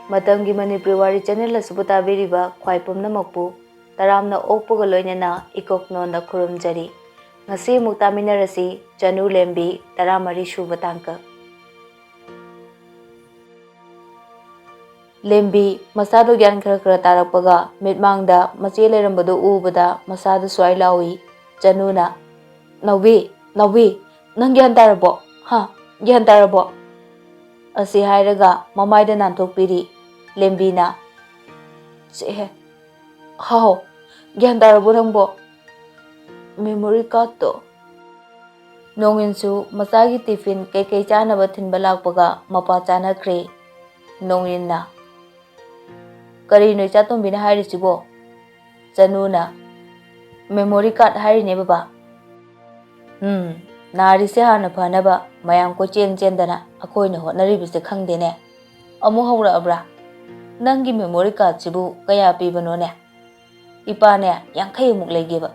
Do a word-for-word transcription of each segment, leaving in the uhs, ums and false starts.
ꯃꯇꯝꯒꯤ ꯃꯅꯤꯄꯨꯔꯤ ꯋꯥꯔꯤ ꯆꯦꯅꯦꯜ ꯑꯁꯤꯕꯨ ꯇꯥꯕꯤꯔꯤꯕ ꯈ꯭ꯋꯥꯏ ꯄꯨꯝꯅꯃꯛꯄꯨ ꯇꯔꯥꯝꯅ ꯑꯣꯛꯄꯒ ꯂꯣꯏꯅꯅ ꯏꯀꯣꯛꯅꯣꯟꯗ ꯈꯨꯔꯨꯝꯖꯔꯤ꯫ ꯉꯁꯤ ꯑꯃꯨꯛ ꯇꯥꯃꯤꯟꯅꯔꯁꯤ, ꯆꯅꯨ ꯂꯦꯝꯕꯤ, ꯇꯔꯥꯃꯔꯤ ꯁꯨꯕ ꯇꯥꯡꯀꯛ꯫ ꯂꯦꯝꯕꯤ ꯃꯁꯥꯗꯣ ꯒ꯭ꯌꯥꯟ ꯈꯔ ꯈꯔ ꯇꯥꯔꯛꯄꯒ ꯃꯤꯠꯃꯥꯡꯗ ꯃꯆꯦ ꯂꯩꯔꯝꯕꯗꯨ ꯎꯕꯗ ꯃꯁꯥꯗꯨ ꯁ꯭ꯋꯥꯏ ꯂꯥꯎꯏ꯫ ꯆꯅꯨꯅ, "ꯅꯥꯎꯕꯤ, ꯅꯥꯎꯕꯤ, ꯅꯪ ꯒ꯭ꯌꯥꯟ ꯇꯥꯔꯕꯣ? ꯍꯥ? ꯒ꯭ꯌꯥꯟ ꯇꯥꯔꯕꯣ?" ꯑꯁꯤ ꯍꯥꯏꯔꯒ ꯃꯃꯥꯏꯗ ꯅꯥꯟꯊꯣꯛꯄꯤꯔꯤ꯫ ꯂꯦꯝꯕꯤꯅ, "ꯆꯦ, ꯍꯥꯎ, ꯒ꯭ꯌꯥꯟ ꯇꯥꯔꯕꯣ ꯅꯪꯕꯣ? ꯃꯦꯃꯣꯔꯤ ꯀꯥꯔꯠꯇꯣ?" ꯅꯣꯡꯏꯟꯁꯨ ꯃꯆꯥꯒꯤ ꯇꯤꯐꯤꯟ ꯀꯩꯀꯩ ꯆꯥꯅꯕ ꯊꯤꯟꯕ ꯂꯥꯛꯄꯒ ꯃꯄꯥ ꯆꯥꯅꯈ꯭ꯔꯦ꯫ ꯅꯣꯡꯏꯟꯅ, "ꯀꯔꯤꯅꯣ ꯏꯆꯥꯇꯣꯝꯕꯤꯅ ꯍꯥꯏꯔꯤꯁꯤꯕꯣ?" ꯆꯅꯨꯅ, "ꯃꯦꯃꯣꯔꯤ ꯀꯥꯔꯠ ꯍꯥꯏꯔꯤꯅꯦ ꯕꯕꯥ꯫ ꯎꯝ, ꯅꯥꯔꯤꯁꯦ ꯍꯥꯟꯅ ꯐꯅꯕ ꯃꯌꯥꯝ ꯀꯣꯏꯆꯦꯟ ꯆꯦꯟꯗꯅ ꯑꯩꯈꯣꯏꯅ ꯍꯣꯠꯅꯔꯤꯕꯁꯦ ꯈꯪꯗꯦꯅꯦ꯫ ꯑꯃꯨꯛ ꯍꯧꯔꯛꯑꯕ꯭ꯔꯥ? ꯅꯪꯒꯤ ꯃꯦꯃꯣꯔꯤ ꯀꯥꯔꯠꯁꯤꯕꯨ ꯀꯌꯥ ꯄꯤꯕꯅꯣꯅꯦ? ꯏꯄꯥꯅꯦ ꯌꯥꯡꯈꯩꯃꯨꯛ ꯂꯩꯒꯦꯕ꯫"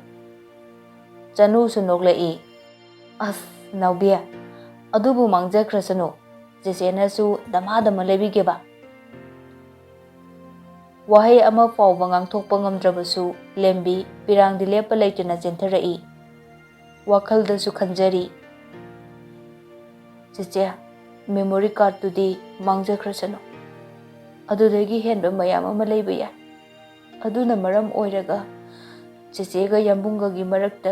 ꯆꯅꯨꯁꯨ ꯅꯣꯛꯂꯛꯏ꯫ "ꯑꯁ, ꯅꯥꯎꯕꯤ, ꯑꯗꯨꯕꯨ ꯃꯥꯡꯖꯈ꯭ꯔꯁꯅꯨ, ꯆꯦꯆꯦꯅꯁꯨ ꯗꯃꯥ ꯗꯃꯥ ꯂꯩꯕꯤꯒꯦꯕ꯫" ꯋꯥꯍꯩ ꯑꯃ ꯐꯥꯎꯕ ꯉꯥꯡꯊꯣꯛꯄ ꯉꯝꯗ꯭ꯔꯕꯁꯨ ꯂꯦꯝꯕꯤ ꯄꯤꯔꯥꯡꯗꯤ ꯂꯦꯞꯄ ꯂꯩꯇꯅ ꯆꯦꯟꯊꯔꯛꯏ꯫ ꯋꯥꯈꯜꯗꯁꯨ ꯈꯟꯖꯔꯤ, "ꯆꯦꯆꯦ, ꯃꯦꯃꯣꯔꯤ ꯀꯥꯔꯠꯇꯨꯗꯤ ꯃꯥꯡꯖꯈ꯭ꯔꯁꯅꯨ꯫ ꯑꯗꯨꯗꯒꯤ ꯍꯦꯟꯕ ꯃꯌꯥꯝ ꯑꯃ ꯂꯩꯕ ꯌꯥꯏ꯫ ꯑꯗꯨꯅ ꯃꯔꯝ ꯑꯣꯏꯔꯒ ꯆꯦꯆꯦꯒ ꯌꯥꯝꯕꯨꯡꯒꯒꯤ ꯃꯔꯛꯇ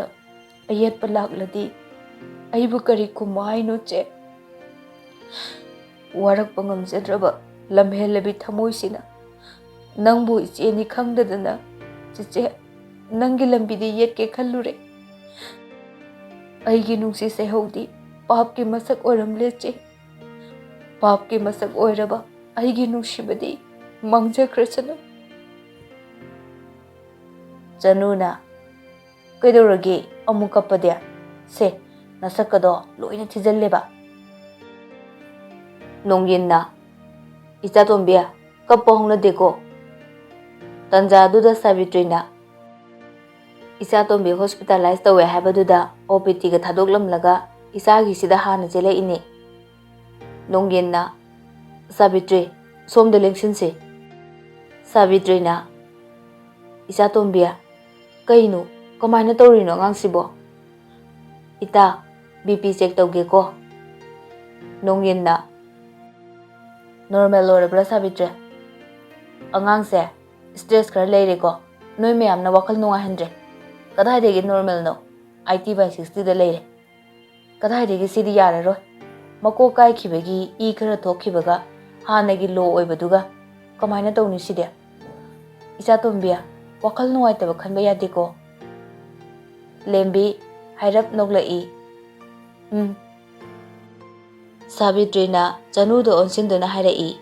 ꯑꯌꯦꯠꯄ ꯂꯥꯛꯂꯗꯤ ꯑꯩꯕꯨ ꯀꯔꯤ ꯈꯨꯝꯃꯣ ꯍꯥꯏꯅꯣ, ꯆꯦ? ꯋꯥꯔꯛꯄ ꯉꯝꯖꯗ꯭ꯔꯕ ꯂꯝꯍꯦꯜꯂꯕꯤ ꯊꯃꯣꯏꯁꯤꯅ ꯅꯪꯕꯨ ꯏꯆꯦꯅꯤ ꯈꯪꯗꯗꯅ, ꯆꯦꯆꯦ, ꯅꯪꯒꯤ ꯂꯝꯕꯤꯗ ꯌꯦꯠꯀꯦ ꯈꯜꯂꯨꯔꯦ꯫ ꯑꯩꯒꯤ ꯅꯨꯡꯁꯤ ꯁꯩꯍꯧꯗꯤ ꯄꯥꯞꯀꯤ ꯃꯁꯛ ꯑꯣꯏꯔꯝꯂꯦ, ꯆꯦ꯫ ꯄꯥꯞꯀꯤ ꯃꯁꯛ ꯑꯣꯏꯔꯕ ꯑꯩꯒꯤ ꯅꯨꯡꯁꯤꯕꯗꯤ ꯃꯥꯡꯖꯈ꯭ꯔꯁꯅꯨ꯫" ꯆꯅꯨꯅ, "ꯀꯩꯗꯧꯔꯒꯦ ꯑꯃꯨꯛ ꯀꯞꯄꯗꯤ? ꯁꯦ, ꯅꯁꯛꯀꯗꯣ ꯂꯣꯏꯅ ꯊꯤꯖꯤꯜꯂꯦꯕ꯫" ꯅꯣꯡꯌꯤꯟꯅ, "ꯏꯆꯥꯇꯣꯝꯕꯤ, ꯀꯞꯄ ꯍꯧꯅꯗꯦꯀꯣ꯫" ꯇꯟꯖꯥꯗꯨꯗ ꯁꯥꯕꯤꯇ꯭ꯔꯤꯅ, "ꯏꯆꯥꯇꯣꯝꯕꯤ ꯍꯣꯁꯄꯤꯇꯥꯂꯥꯏꯁ ꯇꯧꯋꯦ ꯍꯥꯏꯕꯗꯨꯗ ꯑꯣ ꯄꯤ ꯇꯤꯒ ꯊꯥꯗꯣꯛꯂꯝꯂꯒ ꯏꯆꯥꯒꯤꯁꯤꯗ ꯍꯥꯟꯅ ꯆꯦꯜꯂꯛꯏꯅꯦ꯫" ꯅꯣꯡꯌꯤꯟꯅ, "ꯁꯥꯕꯤꯇ꯭ꯔꯤ, ꯁꯣꯝꯗ ꯂꯦꯡꯁꯤꯟꯁꯤ꯫ ꯁꯥꯕꯤꯇ꯭ꯔꯤꯅ, "ꯏꯆꯥꯇꯣꯝꯕꯤ, ꯀꯩꯅꯣ? ꯀꯃꯥꯏꯅ ꯇꯧꯔꯤꯅꯣ ꯑꯉꯥꯡꯁꯤꯕꯣ?" "ꯏꯇꯥ, B P check ꯇꯧꯒꯦꯀꯣ꯫" ꯅꯣꯡꯌꯤꯟꯅ, "normal ꯑꯣꯏꯔꯕ꯭ꯔꯥ Savitri? ꯑꯉꯥꯡꯁꯦ ꯁ꯭ꯇ꯭ꯔꯦꯁ ꯈꯔ ꯂꯩꯔꯦꯀꯣ꯫ ꯅꯣꯏ ꯃꯌꯥꯝꯅ ꯋꯥꯈꯜ ꯅꯨꯡꯉꯥꯏꯍꯟꯗ꯭ꯔꯦ꯫ ꯀꯗꯥꯏꯗꯒꯤ ꯅꯣꯔꯃꯦꯜꯅꯣ? ꯑꯥꯏꯇꯤ ꯕꯥꯏ ꯁꯤꯛꯁꯇꯤꯗ ꯂꯩꯔꯦ꯫ ꯀꯗꯥꯏꯗꯒꯤ? ꯁꯤꯗꯤ ꯌꯥꯔꯔꯣꯏ꯫ ꯃꯀꯣꯛ ꯀꯥꯏꯈꯤꯕꯒꯤ ꯏ ꯈꯔ ꯊꯣꯛꯈꯤꯕꯒ ꯍꯥꯟꯅꯒꯤ ꯂꯣ ꯑꯣꯏꯕꯗꯨꯒ ꯀꯃꯥꯏꯅ ꯇꯧꯅꯤ ꯁꯤꯗꯤ? ꯏꯆꯥꯇꯣꯝꯕꯤ, ꯋꯥꯈꯜ ꯅꯨꯡꯉꯥꯏꯇꯕ ꯈꯟꯕ ꯌꯥꯗꯦꯀꯣ꯫" ꯂꯦꯝꯕꯤ ꯍꯥꯏꯔꯞ ꯅꯣꯛꯂꯛꯏ꯫ "ꯎꯝ꯫" ꯁꯥꯕꯤꯇ꯭ꯔꯤꯅ ꯆꯅꯨꯗ ꯑꯣꯟꯁꯤꯟꯗꯨꯅ ꯍꯥꯏꯔꯛꯏ,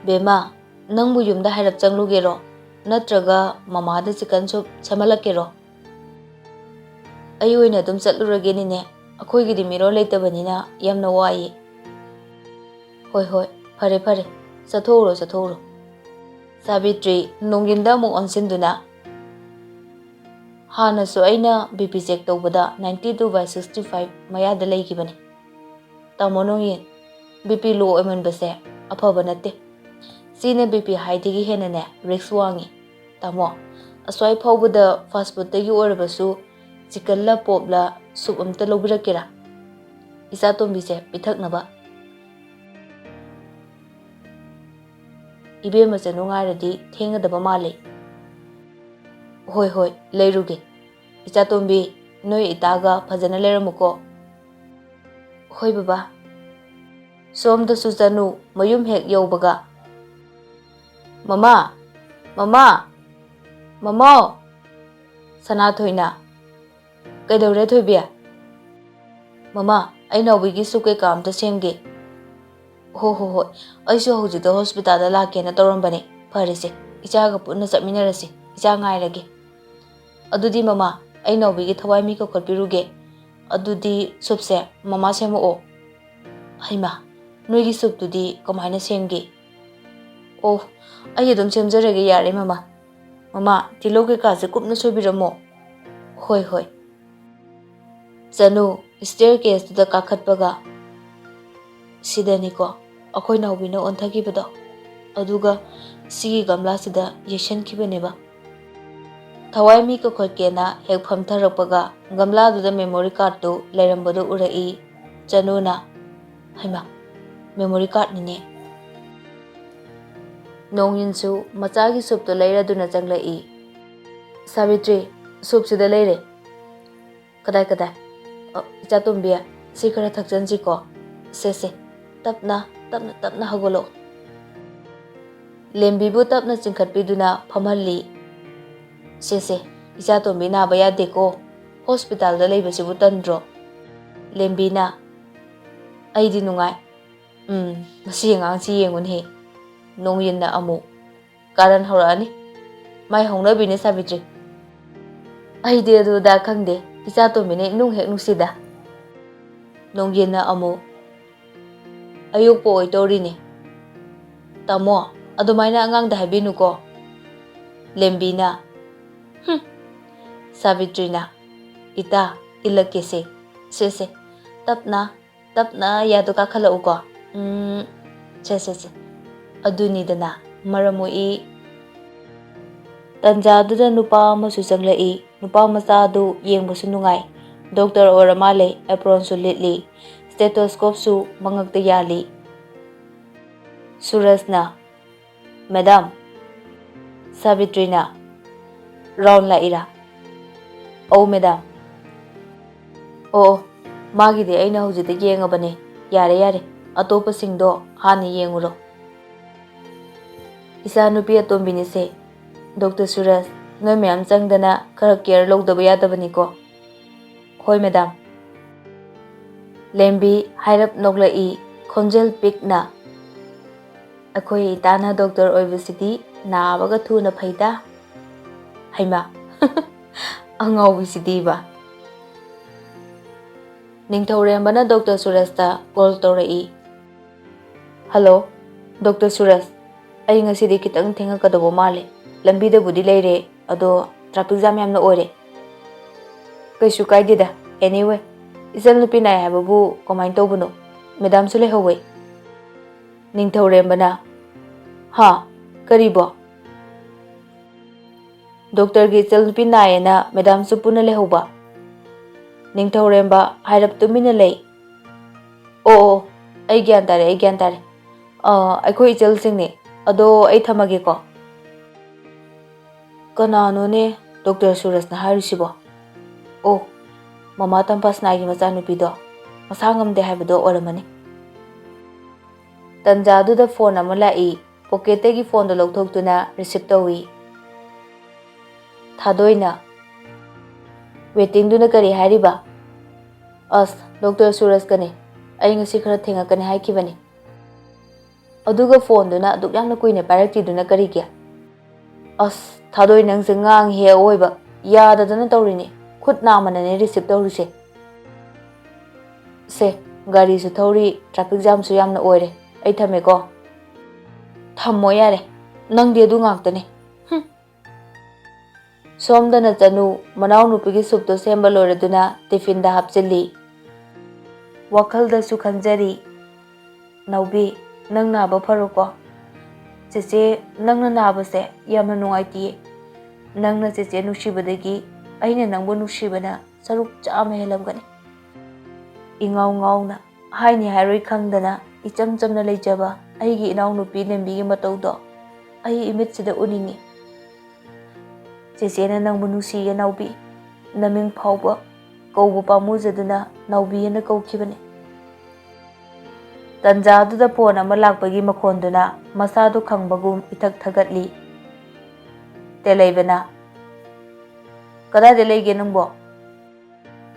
"ꯕꯦꯝꯃ, ꯅꯪꯕꯨ ꯌꯨꯝꯗ ꯍꯥꯏꯔꯞ ꯆꯪꯂꯨꯒꯦꯔꯣ? ꯅꯠꯇ꯭ꯔꯒ ꯃꯃꯥꯗ ꯆꯤꯀꯟ ꯁꯨꯞ ꯁꯦꯝꯍꯜꯂꯛꯀꯦꯔꯣ?" "ꯑꯩ ꯑꯣꯏꯅ ꯑꯗꯨꯝ ꯆꯠꯂꯨꯔꯒꯦ ꯅꯦꯅꯦ, ꯑꯩꯈꯣꯏꯒꯤꯗꯤ ꯃꯤꯔꯣꯜ ꯂꯩꯇꯕꯅꯤꯅ ꯌꯥꯝꯅ ꯋꯥꯏꯌꯦ꯫" "ꯍꯣꯏ ꯍꯣꯏ, ꯐꯔꯦ ꯐꯔꯦ, ꯆꯠꯊꯣꯛꯎꯔꯣ ꯆꯠꯊꯣꯛꯎꯔꯣ꯫" ꯁꯥꯕꯤꯇ꯭ꯔꯤ ꯅꯣꯡꯌꯤꯟꯗ ꯑꯃꯨꯛ ꯑꯣꯟꯁꯤꯟꯗꯨꯅ, "ꯍꯥꯟꯅꯁꯨ ꯑꯩꯅ ꯕꯤ ꯄꯤ ꯆꯦꯛ ꯇꯧꯕꯗ ꯅꯥꯏꯟꯇꯤ ꯇꯨ ꯕꯥꯏ ꯁꯤꯛꯁꯇꯤ ꯐꯥꯏꯚ ꯃꯌꯥꯗ ꯂꯩꯈꯤꯕꯅꯤ꯫" "ꯇꯥꯃꯣ ꯅꯣꯡꯌꯤꯟ, ꯕꯤ ꯄꯤ ꯂꯣ ꯑꯣꯏꯃꯟꯕꯁꯦ ꯑꯐꯕ ꯅꯠꯇꯦ꯫ ꯁꯤꯅ ꯕꯤ ꯄꯤ ꯍꯥꯏꯗꯒꯤ ꯍꯦꯟꯅꯅꯦ ꯔꯤꯛꯁ ꯋꯥꯡꯉꯤ꯫ ꯇꯥꯃꯣ, ꯑꯁ꯭ꯋꯥꯏ ꯐꯥꯎꯕꯗ ꯐꯥꯁ ꯐꯨꯗꯇꯒꯤ ꯑꯣꯏꯔꯕꯁꯨ ꯆꯤꯀꯟꯂ ꯄꯣꯞꯂ ꯁꯨꯞ ꯑꯝꯇ ꯂꯧꯕꯤꯔꯛꯀꯦꯔꯥ? ꯏꯆꯥꯇꯣꯝꯕꯤꯁꯦ ꯄꯤꯊꯛꯅꯕ꯫" "ꯏꯕꯦꯝꯃ ꯆꯅꯨ ꯉꯥꯏꯔꯗꯤ ꯊꯦꯡꯒꯗꯕ ꯃꯥꯜꯂꯤ꯫" "ꯍꯣꯏ ꯍꯣꯏ, ꯂꯩꯔꯨꯒꯦ꯫ ꯏꯆꯥꯇꯣꯝꯕꯤ, ꯅꯣꯏ ꯏꯇꯥꯒ ꯐꯖꯅ ꯂꯩꯔꯝꯃꯨꯀꯣ꯫" "ꯍꯣꯏ ꯕꯕꯥ꯫" ꯁꯣꯝꯗꯁꯨ ꯆꯅꯨ ꯃꯌꯨꯝ ꯍꯦꯛ ꯌꯧꯕꯒ, "ꯃꯃꯥ! ꯃꯃꯥ! ꯃꯃꯥꯎ!" ꯁꯅꯥꯊꯣꯏꯅ, "ꯀꯩꯗꯧꯔꯦ ꯊꯣꯏꯕꯤ?" "ꯃꯃꯥ, ꯑꯩ ꯅꯥꯎꯕꯤꯒꯤ ꯁꯨꯞ ꯀꯩꯀꯥ ꯑꯝꯇ ꯁꯦꯝꯒꯦ꯫" "ꯍꯣ ꯍꯣ ꯍꯣꯏ, ꯑꯩꯁꯨ ꯍꯧꯖꯤꯛꯇ ꯍꯣꯁꯄꯤꯇꯥꯜꯗ ꯂꯥꯛꯀꯦꯅ ꯇꯧꯔꯝꯕꯅꯦ꯫ ꯐꯔꯦꯁꯦ, ꯏꯆꯥꯒ ꯄꯨꯟꯅ ꯆꯠꯃꯤꯟꯅꯔꯁꯤ꯫ ꯏꯆꯥ ꯉꯥꯏꯔꯒꯦ꯫ ꯑꯗꯨꯗꯤ ꯃꯃꯥ, ꯑꯩ ꯅꯥꯎꯕꯤꯒꯤ ꯊꯋꯥꯏ ꯃꯤ ꯀꯧꯈꯠꯄꯤꯔꯨꯒꯦ꯫ ꯑꯗꯨꯗꯤ ꯁꯨꯞꯁꯦ ꯃꯃꯥ ꯁꯦꯝꯃꯛꯑꯣ꯫" "ꯍꯩꯃꯥ, ꯅꯣꯏꯒꯤ ꯁꯨꯞꯇꯨꯗꯤ ꯀꯃꯥꯏꯅ ꯁꯦꯝꯒꯦ?" "ꯑꯣ, ꯑꯩ ꯑꯗꯨꯝ ꯁꯦꯝꯖꯔꯒꯦ, ꯌꯥꯔꯦ ꯃꯃꯥ꯫ ꯃꯃꯥ, ꯇꯤꯜꯍꯧ ꯀꯩꯀꯥꯁꯦ ꯀꯨꯞꯅ ꯁꯣꯏꯕꯤꯔꯝꯃꯣ꯫" "ꯍꯣꯏ ꯍꯣꯏ꯫" ꯆꯅꯨ ꯁ꯭ꯇꯦꯌꯔ ꯀꯦꯁꯇꯨꯗ ꯀꯥꯈꯠꯄꯒ, "ꯁꯤꯗꯅꯤꯀꯣ, ꯑꯩꯈꯣꯏ ꯅꯥꯎꯕꯤꯅ ꯑꯣꯟꯊꯈꯤꯕꯗꯣ, ꯑꯗꯨꯒ ꯁꯤꯒꯤ ꯒꯝꯂꯥꯁꯤꯗ ꯌꯩꯁꯟꯈꯤꯕꯅꯦꯕ꯫ ꯊꯋꯥꯏ ꯃꯤ ꯀꯧꯈꯠꯀꯦꯅ ꯍꯦꯛ ꯐꯝꯊꯔꯛꯄꯒ ꯒꯝꯂꯥꯗꯨꯗ memory cardꯇꯨ ꯂꯩꯔꯝꯕꯗꯨ ꯎꯔꯛꯏ ꯆꯅꯨꯅ꯫ "ꯍꯩꯃꯥ, memory cardꯅꯤꯅꯦ!" ꯅꯣꯡꯌꯤꯟꯁꯨ ꯃꯆꯥꯒꯤ soupꯇꯨ ꯂꯩꯔꯗꯨꯅ ꯆꯪꯂꯛꯏ꯫ "ꯁꯥꯕꯤꯇ꯭ꯔꯤ, soupꯁꯤꯗ ꯂꯩꯔꯦ꯫" "ꯀꯗꯥꯏ, ꯀꯗꯥꯏ?" "ꯑ, ꯏꯆꯥꯇꯣꯝꯕꯤ, ꯁꯤ ꯈꯔ ꯊꯛꯆꯟꯁꯤꯀꯣ꯫ ꯁꯦ, ꯁꯦ, ꯇꯞꯅ, ꯇꯞꯅ, ꯇꯞꯅ ꯍꯧꯒꯠꯂꯛꯑꯣ꯫" ꯂꯦꯝꯕꯤꯕꯨ ꯇꯞꯅ ꯆꯤꯡꯈꯠꯄꯤꯗꯨꯅ ꯐꯝꯍꯜꯂꯤ꯫ "ꯁꯦ, ꯁꯦ, ꯏꯆꯥꯇꯣꯝꯕꯤ ꯅꯥꯕ ꯌꯥꯗꯦꯀꯣ꯫ Hospitalꯗ ꯂꯩꯕꯁꯤꯕꯨ ꯇꯟꯗ꯭ꯔꯣ?" ꯂꯦꯝꯕꯤꯅ, "ꯑꯩꯗꯤ ꯅꯨꯡꯉꯥꯏ꯫ ꯎꯝ, ꯃꯁꯤ ꯑꯉꯥꯡꯁꯤ ꯌꯦꯡꯉꯨꯅꯦꯍꯦ꯫" ꯅꯣꯡꯌꯤꯟꯅ ꯑꯃꯨꯛ, "ꯀꯥꯔꯟ ꯍꯧꯔꯛꯑꯅꯤ꯫ ꯃꯥꯏ ꯍꯧꯅꯕꯤꯅꯦ ꯁꯥꯕꯤꯇ꯭ꯔꯤ꯫" "ꯑꯩꯗꯤ ꯑꯗꯨꯗ ꯈꯪꯗꯦ, ꯏꯆꯥꯇꯣꯝꯕꯤꯅ ꯏꯅꯨꯡ ꯍꯦꯛ ꯅꯨꯡꯁꯤꯗ꯫" ꯅꯣꯡꯌꯤꯟꯅ ꯑꯃꯨꯛ, "ꯑꯌꯣꯛꯄ ꯑꯣꯏꯗꯧꯔꯤꯅꯦ꯫" "ꯇꯥꯃꯣ, ꯑꯗꯨꯃꯥꯏꯅ ꯑꯉꯥꯡꯗ ꯍꯥꯏꯕꯤꯅꯨꯀꯣ꯫" ꯂꯦꯝꯕꯤꯅ, "ꯍꯨꯝ꯫" ꯁꯥꯕꯤꯇ꯭ꯔꯤꯅ, "ꯏꯇꯥ, ꯏꯜꯂꯛꯀꯦꯁꯦ꯫ ꯁꯦ, ꯁꯦ, ꯇꯞꯅ, ꯇꯞꯅ ꯌꯥꯗꯣ ꯀꯥꯈꯠꯂꯛꯎꯀꯣ꯫ ꯎꯝ, ꯁꯦ, ꯁꯦ, ꯁꯦ꯫ ꯑꯗꯨꯅꯤꯗꯅ ꯃꯔꯝ ꯃꯣꯛꯏ꯫" ꯇꯟꯖꯥꯗꯨꯗ ꯅꯨꯄꯥ ꯑꯃꯁꯨ ꯆꯪꯂꯛꯏ꯫ ꯅꯨꯄꯥ ꯃꯆꯥ ꯑꯗꯨ ꯌꯦꯡꯕꯁꯨ ꯅꯨꯡꯉꯥꯏ꯫ Doctor ꯑꯣꯏꯔ ꯃꯥꯜꯂꯦ, apronꯁꯨ ꯂꯤꯠꯂꯤ꯫ Stethoscopeꯁꯨ ꯃꯉꯛꯇ ꯌꯥꯜꯂꯤ꯫ ꯁꯨꯔꯖꯅ, "Madam꯫" ꯁꯥꯕꯤꯇ꯭ꯔꯤꯅ, "Round ꯂꯥꯛꯏꯔꯥ?" "ꯑꯧ, madam꯫" "ꯑꯣ, ꯑꯣ, ꯃꯥꯒꯤꯗꯤ ꯑꯩꯅ ꯍꯧꯖꯤꯛꯇ ꯌꯦꯡꯉꯕꯅꯦ꯫ ꯌꯥꯔꯦ, ꯌꯥꯔꯦ, ꯑꯇꯣꯞꯄꯁꯤꯡꯗꯣ ꯍꯥꯟꯅ ꯌꯦꯡꯉꯨꯔꯣ꯫" "ꯏꯆꯥꯅꯨꯄꯤ ꯑꯇꯣꯝꯕꯤꯅꯤꯁꯦ꯫ Doctor ꯁꯨꯔꯖ, ꯅꯣꯏ ꯃꯌꯥꯝ ꯆꯪꯗꯅ ꯈꯔ care ꯂꯧꯗꯕ ꯌꯥꯗꯕꯅꯤꯀꯣ꯫" "ꯍꯣꯏ, madam꯫" ꯂꯦꯝꯕꯤ ꯍꯥꯏꯔꯞ ꯅꯣꯛꯂꯛꯏ, ꯈꯣꯟꯖꯦꯜ ꯄꯤꯛꯅ꯫ "ꯑꯩꯈꯣꯏ ꯏꯇꯥꯅ doctor ꯑꯣꯏꯕꯁꯤꯗꯤ ꯅꯥꯕꯒ ꯊꯨꯅ ꯐꯩꯗ꯫ ꯍꯩꯃꯥ, ꯑꯉꯥꯎꯕꯤꯁꯤꯗꯤꯕ!" ꯅꯤꯡꯊꯧꯔꯦꯝꯕꯅ Doctor ꯁꯨꯔꯖꯇ call ꯇꯧꯔꯛꯏ꯫ "Hello, Doctor ꯁꯨꯔꯖ, ꯑꯩ ꯉꯁꯤꯗꯤ ꯈꯤꯇꯪ ꯊꯦꯡꯉꯛꯀꯗꯧꯕ ꯃꯥꯜꯂꯦ꯫ ꯂꯝꯕꯤꯗꯕꯨꯗꯤ ꯂꯩꯔꯦ, ꯑꯗꯣ traffic jam ꯌꯥꯝꯅ ꯑꯣꯏꯔꯦ꯫" "ꯀꯩꯁꯨ ꯀꯥꯏꯗꯦꯗ꯫ Anyway, ꯏꯆꯟꯅꯨꯄꯤ ꯅꯥꯏ ꯍꯥꯏꯕꯕꯨ ꯀꯃꯥꯏꯅ ꯇꯧꯕꯅꯣ? Madamꯁꯨ ꯂꯩꯍꯧꯋꯦ꯫" ꯅꯤꯡꯊꯧꯔꯦꯝꯕꯅ, "ꯍꯥ? ꯀꯔꯤꯕꯣ?" "ꯗꯣꯛꯇꯔꯒꯤ ꯏꯆꯜꯅꯨꯄꯤ ꯅꯥꯏꯌꯦꯅ ꯃꯦꯗꯥꯝꯁꯨ ꯄꯨꯟꯅ ꯂꯩꯍꯧꯕ꯫ ꯅꯤꯡꯊꯧꯔꯦꯝꯕ ꯍꯥꯏꯔꯞ ꯇꯨꯃꯤꯟꯅ ꯂꯩ꯫ ꯑꯣ, ꯑꯣ, ꯑꯩ ꯒ꯭ꯌꯥꯟ ꯇꯥꯔꯦ, ꯑꯩ ꯒ꯭ꯌꯥꯟ ꯇꯥꯔꯦ꯫ ꯑ, ꯑꯩꯈꯣꯏ ꯏꯆꯜꯁꯤꯡꯅꯦ꯫ ꯑꯗꯣ ꯑꯩ ꯊꯝꯃꯒꯦꯀꯣ꯫" "ꯀꯅꯥꯅꯣꯅꯦ ꯗꯣꯛꯇꯔ ꯁꯨꯔꯖꯅ ꯍꯥꯏꯔꯤꯁꯤꯕꯣ? ꯑꯣ, ꯃꯃꯥ ꯇꯝꯐꯥꯁꯅꯥꯒꯤ ꯃꯆꯥꯅꯨꯄꯤꯗꯣ, ꯃꯁꯥ ꯉꯝꯗꯦ ꯍꯥꯏꯕꯗꯣ ꯑꯣꯏꯔꯝꯃꯅꯤ꯫" ꯇꯟꯖꯥꯗꯨꯗ ꯐꯣꯟ ꯑꯃ ꯂꯥꯛꯏ꯫ ꯄꯣꯀꯦꯠꯇꯒꯤ ꯐꯣꯟꯗꯣ ꯂꯧꯊꯣꯛꯇꯨꯅ ꯔꯤꯁꯤꯞ ꯇꯧꯏ꯫ ꯊꯥꯗꯣꯏꯅ, "ꯋꯦꯇꯤꯡꯗꯨꯅ ꯀꯔꯤ ꯍꯥꯏꯔꯤꯕ?" "ꯑꯁ, ꯗꯣꯛꯇꯔ ꯁꯨꯔꯖꯀꯅꯦ꯫ ꯑꯩ ꯉꯁꯤ ꯈꯔ ꯊꯦꯡꯉꯛꯀꯅꯤ ꯍꯥꯏꯈꯤꯕꯅꯤ꯫" "ꯑꯗꯨꯒ ꯐꯣꯟꯗꯨꯅ ꯑꯗꯨꯛ ꯌꯥꯝꯅ ꯀꯨꯏꯅ ꯄꯥꯏꯔꯛꯇ꯭ꯔꯤꯗꯨꯅ ꯀꯔꯤꯒꯤ?" "ꯑꯁ, ꯊꯥꯗꯣꯏ, ꯅꯪꯁꯦ ꯉꯥꯡꯉꯤꯍꯦ ꯑꯑꯣꯏꯕ꯫ ꯌꯥꯗꯗꯅ ꯇꯧꯔꯤꯅꯦ꯫ ꯈꯨꯠ ꯅꯥꯝꯃꯅꯅꯦ ꯔꯤꯁꯤꯞ ꯇꯧꯔꯤꯁꯦ꯫ ꯁꯦ, ꯒꯥꯔꯤꯁꯨ ꯊꯧꯔꯤ, ꯇ꯭ꯔꯥꯐꯤꯛ ꯖꯥꯝꯁꯨ ꯌꯥꯝꯅ ꯑꯣꯏꯔꯦ꯫ ꯑꯩ ꯊꯝꯃꯦꯀꯣ꯫" "ꯊꯝꯃꯣ ꯌꯥꯔꯦ꯫ ꯅꯪꯗꯤ ꯑꯗꯨ ꯉꯥꯛꯇꯅꯦ꯫ ꯍꯨꯝ꯫" ꯁꯣꯝꯗꯅ ꯆꯅꯨ ꯃꯅꯥꯎꯅꯨꯄꯤꯒꯤ ꯁꯨꯞꯇꯣ ꯁꯦꯝꯕ ꯂꯣꯏꯔꯗꯨꯅ ꯇꯤꯐꯤꯟꯗ ꯍꯥꯞꯆꯤꯜꯂꯤ꯫ ꯋꯥꯈꯜꯗꯁꯨ ꯈꯟꯖꯔꯤ, "ꯅꯥꯎꯕꯤ, ꯅꯪ ꯅꯥꯕ ꯐꯔꯣꯀꯣ꯫ ꯆꯦꯆꯦ, ꯅꯪꯅ ꯅꯥꯕꯁꯦ ꯌꯥꯝꯅ ꯅꯨꯡꯉꯥꯏꯇꯤꯌꯦ꯫ ꯅꯪꯅ ꯆꯦꯆꯦ ꯅꯨꯡꯁꯤꯕꯗꯒꯤ ꯑꯩꯅ ꯅꯪꯕꯨ ꯅꯨꯡꯁꯤꯕꯅ ꯁꯔꯨꯛ ꯆꯥꯝꯃ ꯍꯦꯜꯂꯝꯒꯅꯤ꯫" ꯏꯉꯥꯎ ꯉꯥꯎꯅ, ꯍꯥꯏꯅꯤ ꯍꯥꯏꯔꯣꯏ ꯈꯪꯗꯅ ꯏꯆꯝ ꯆꯝꯅ ꯂꯩꯖꯕ ꯑꯩꯒꯤ ꯏꯅꯥꯎꯅꯨꯄꯤ ꯂꯦꯝꯕꯤꯒꯤ ꯃꯇꯧꯗꯣ ꯑꯩ ꯏꯃꯤꯠꯁꯤꯗ ꯎꯅꯤꯡꯏ꯫ "ꯆꯦꯆꯦꯅ ꯅꯪꯕꯨ ꯅꯨꯡꯁꯤꯌꯦ ꯅꯥꯎꯕꯤ꯫ ꯅꯃꯤꯡ ꯐꯥꯎꯕ ꯀꯧꯕ ꯄꯥꯝꯃꯨꯖꯗꯨꯅ ꯅꯥꯎꯕꯤꯑꯅ ꯀꯧꯈꯤꯕꯅꯤ꯫" ꯇꯟꯖꯥꯗꯨꯗ ꯐꯣꯟ ꯑꯃ ꯂꯥꯛꯄꯒꯤ ꯃꯈꯣꯟꯗꯨꯅ ꯃꯁꯥꯗꯨ ꯈꯪꯕꯒꯨꯝ ꯏꯊꯛ ꯊꯛꯀꯠꯂꯤ꯫ ꯇꯦꯂꯩꯕꯅ, "ꯀꯗꯥꯏꯗ ꯂꯩꯒꯦ ꯅꯪꯕꯣ?"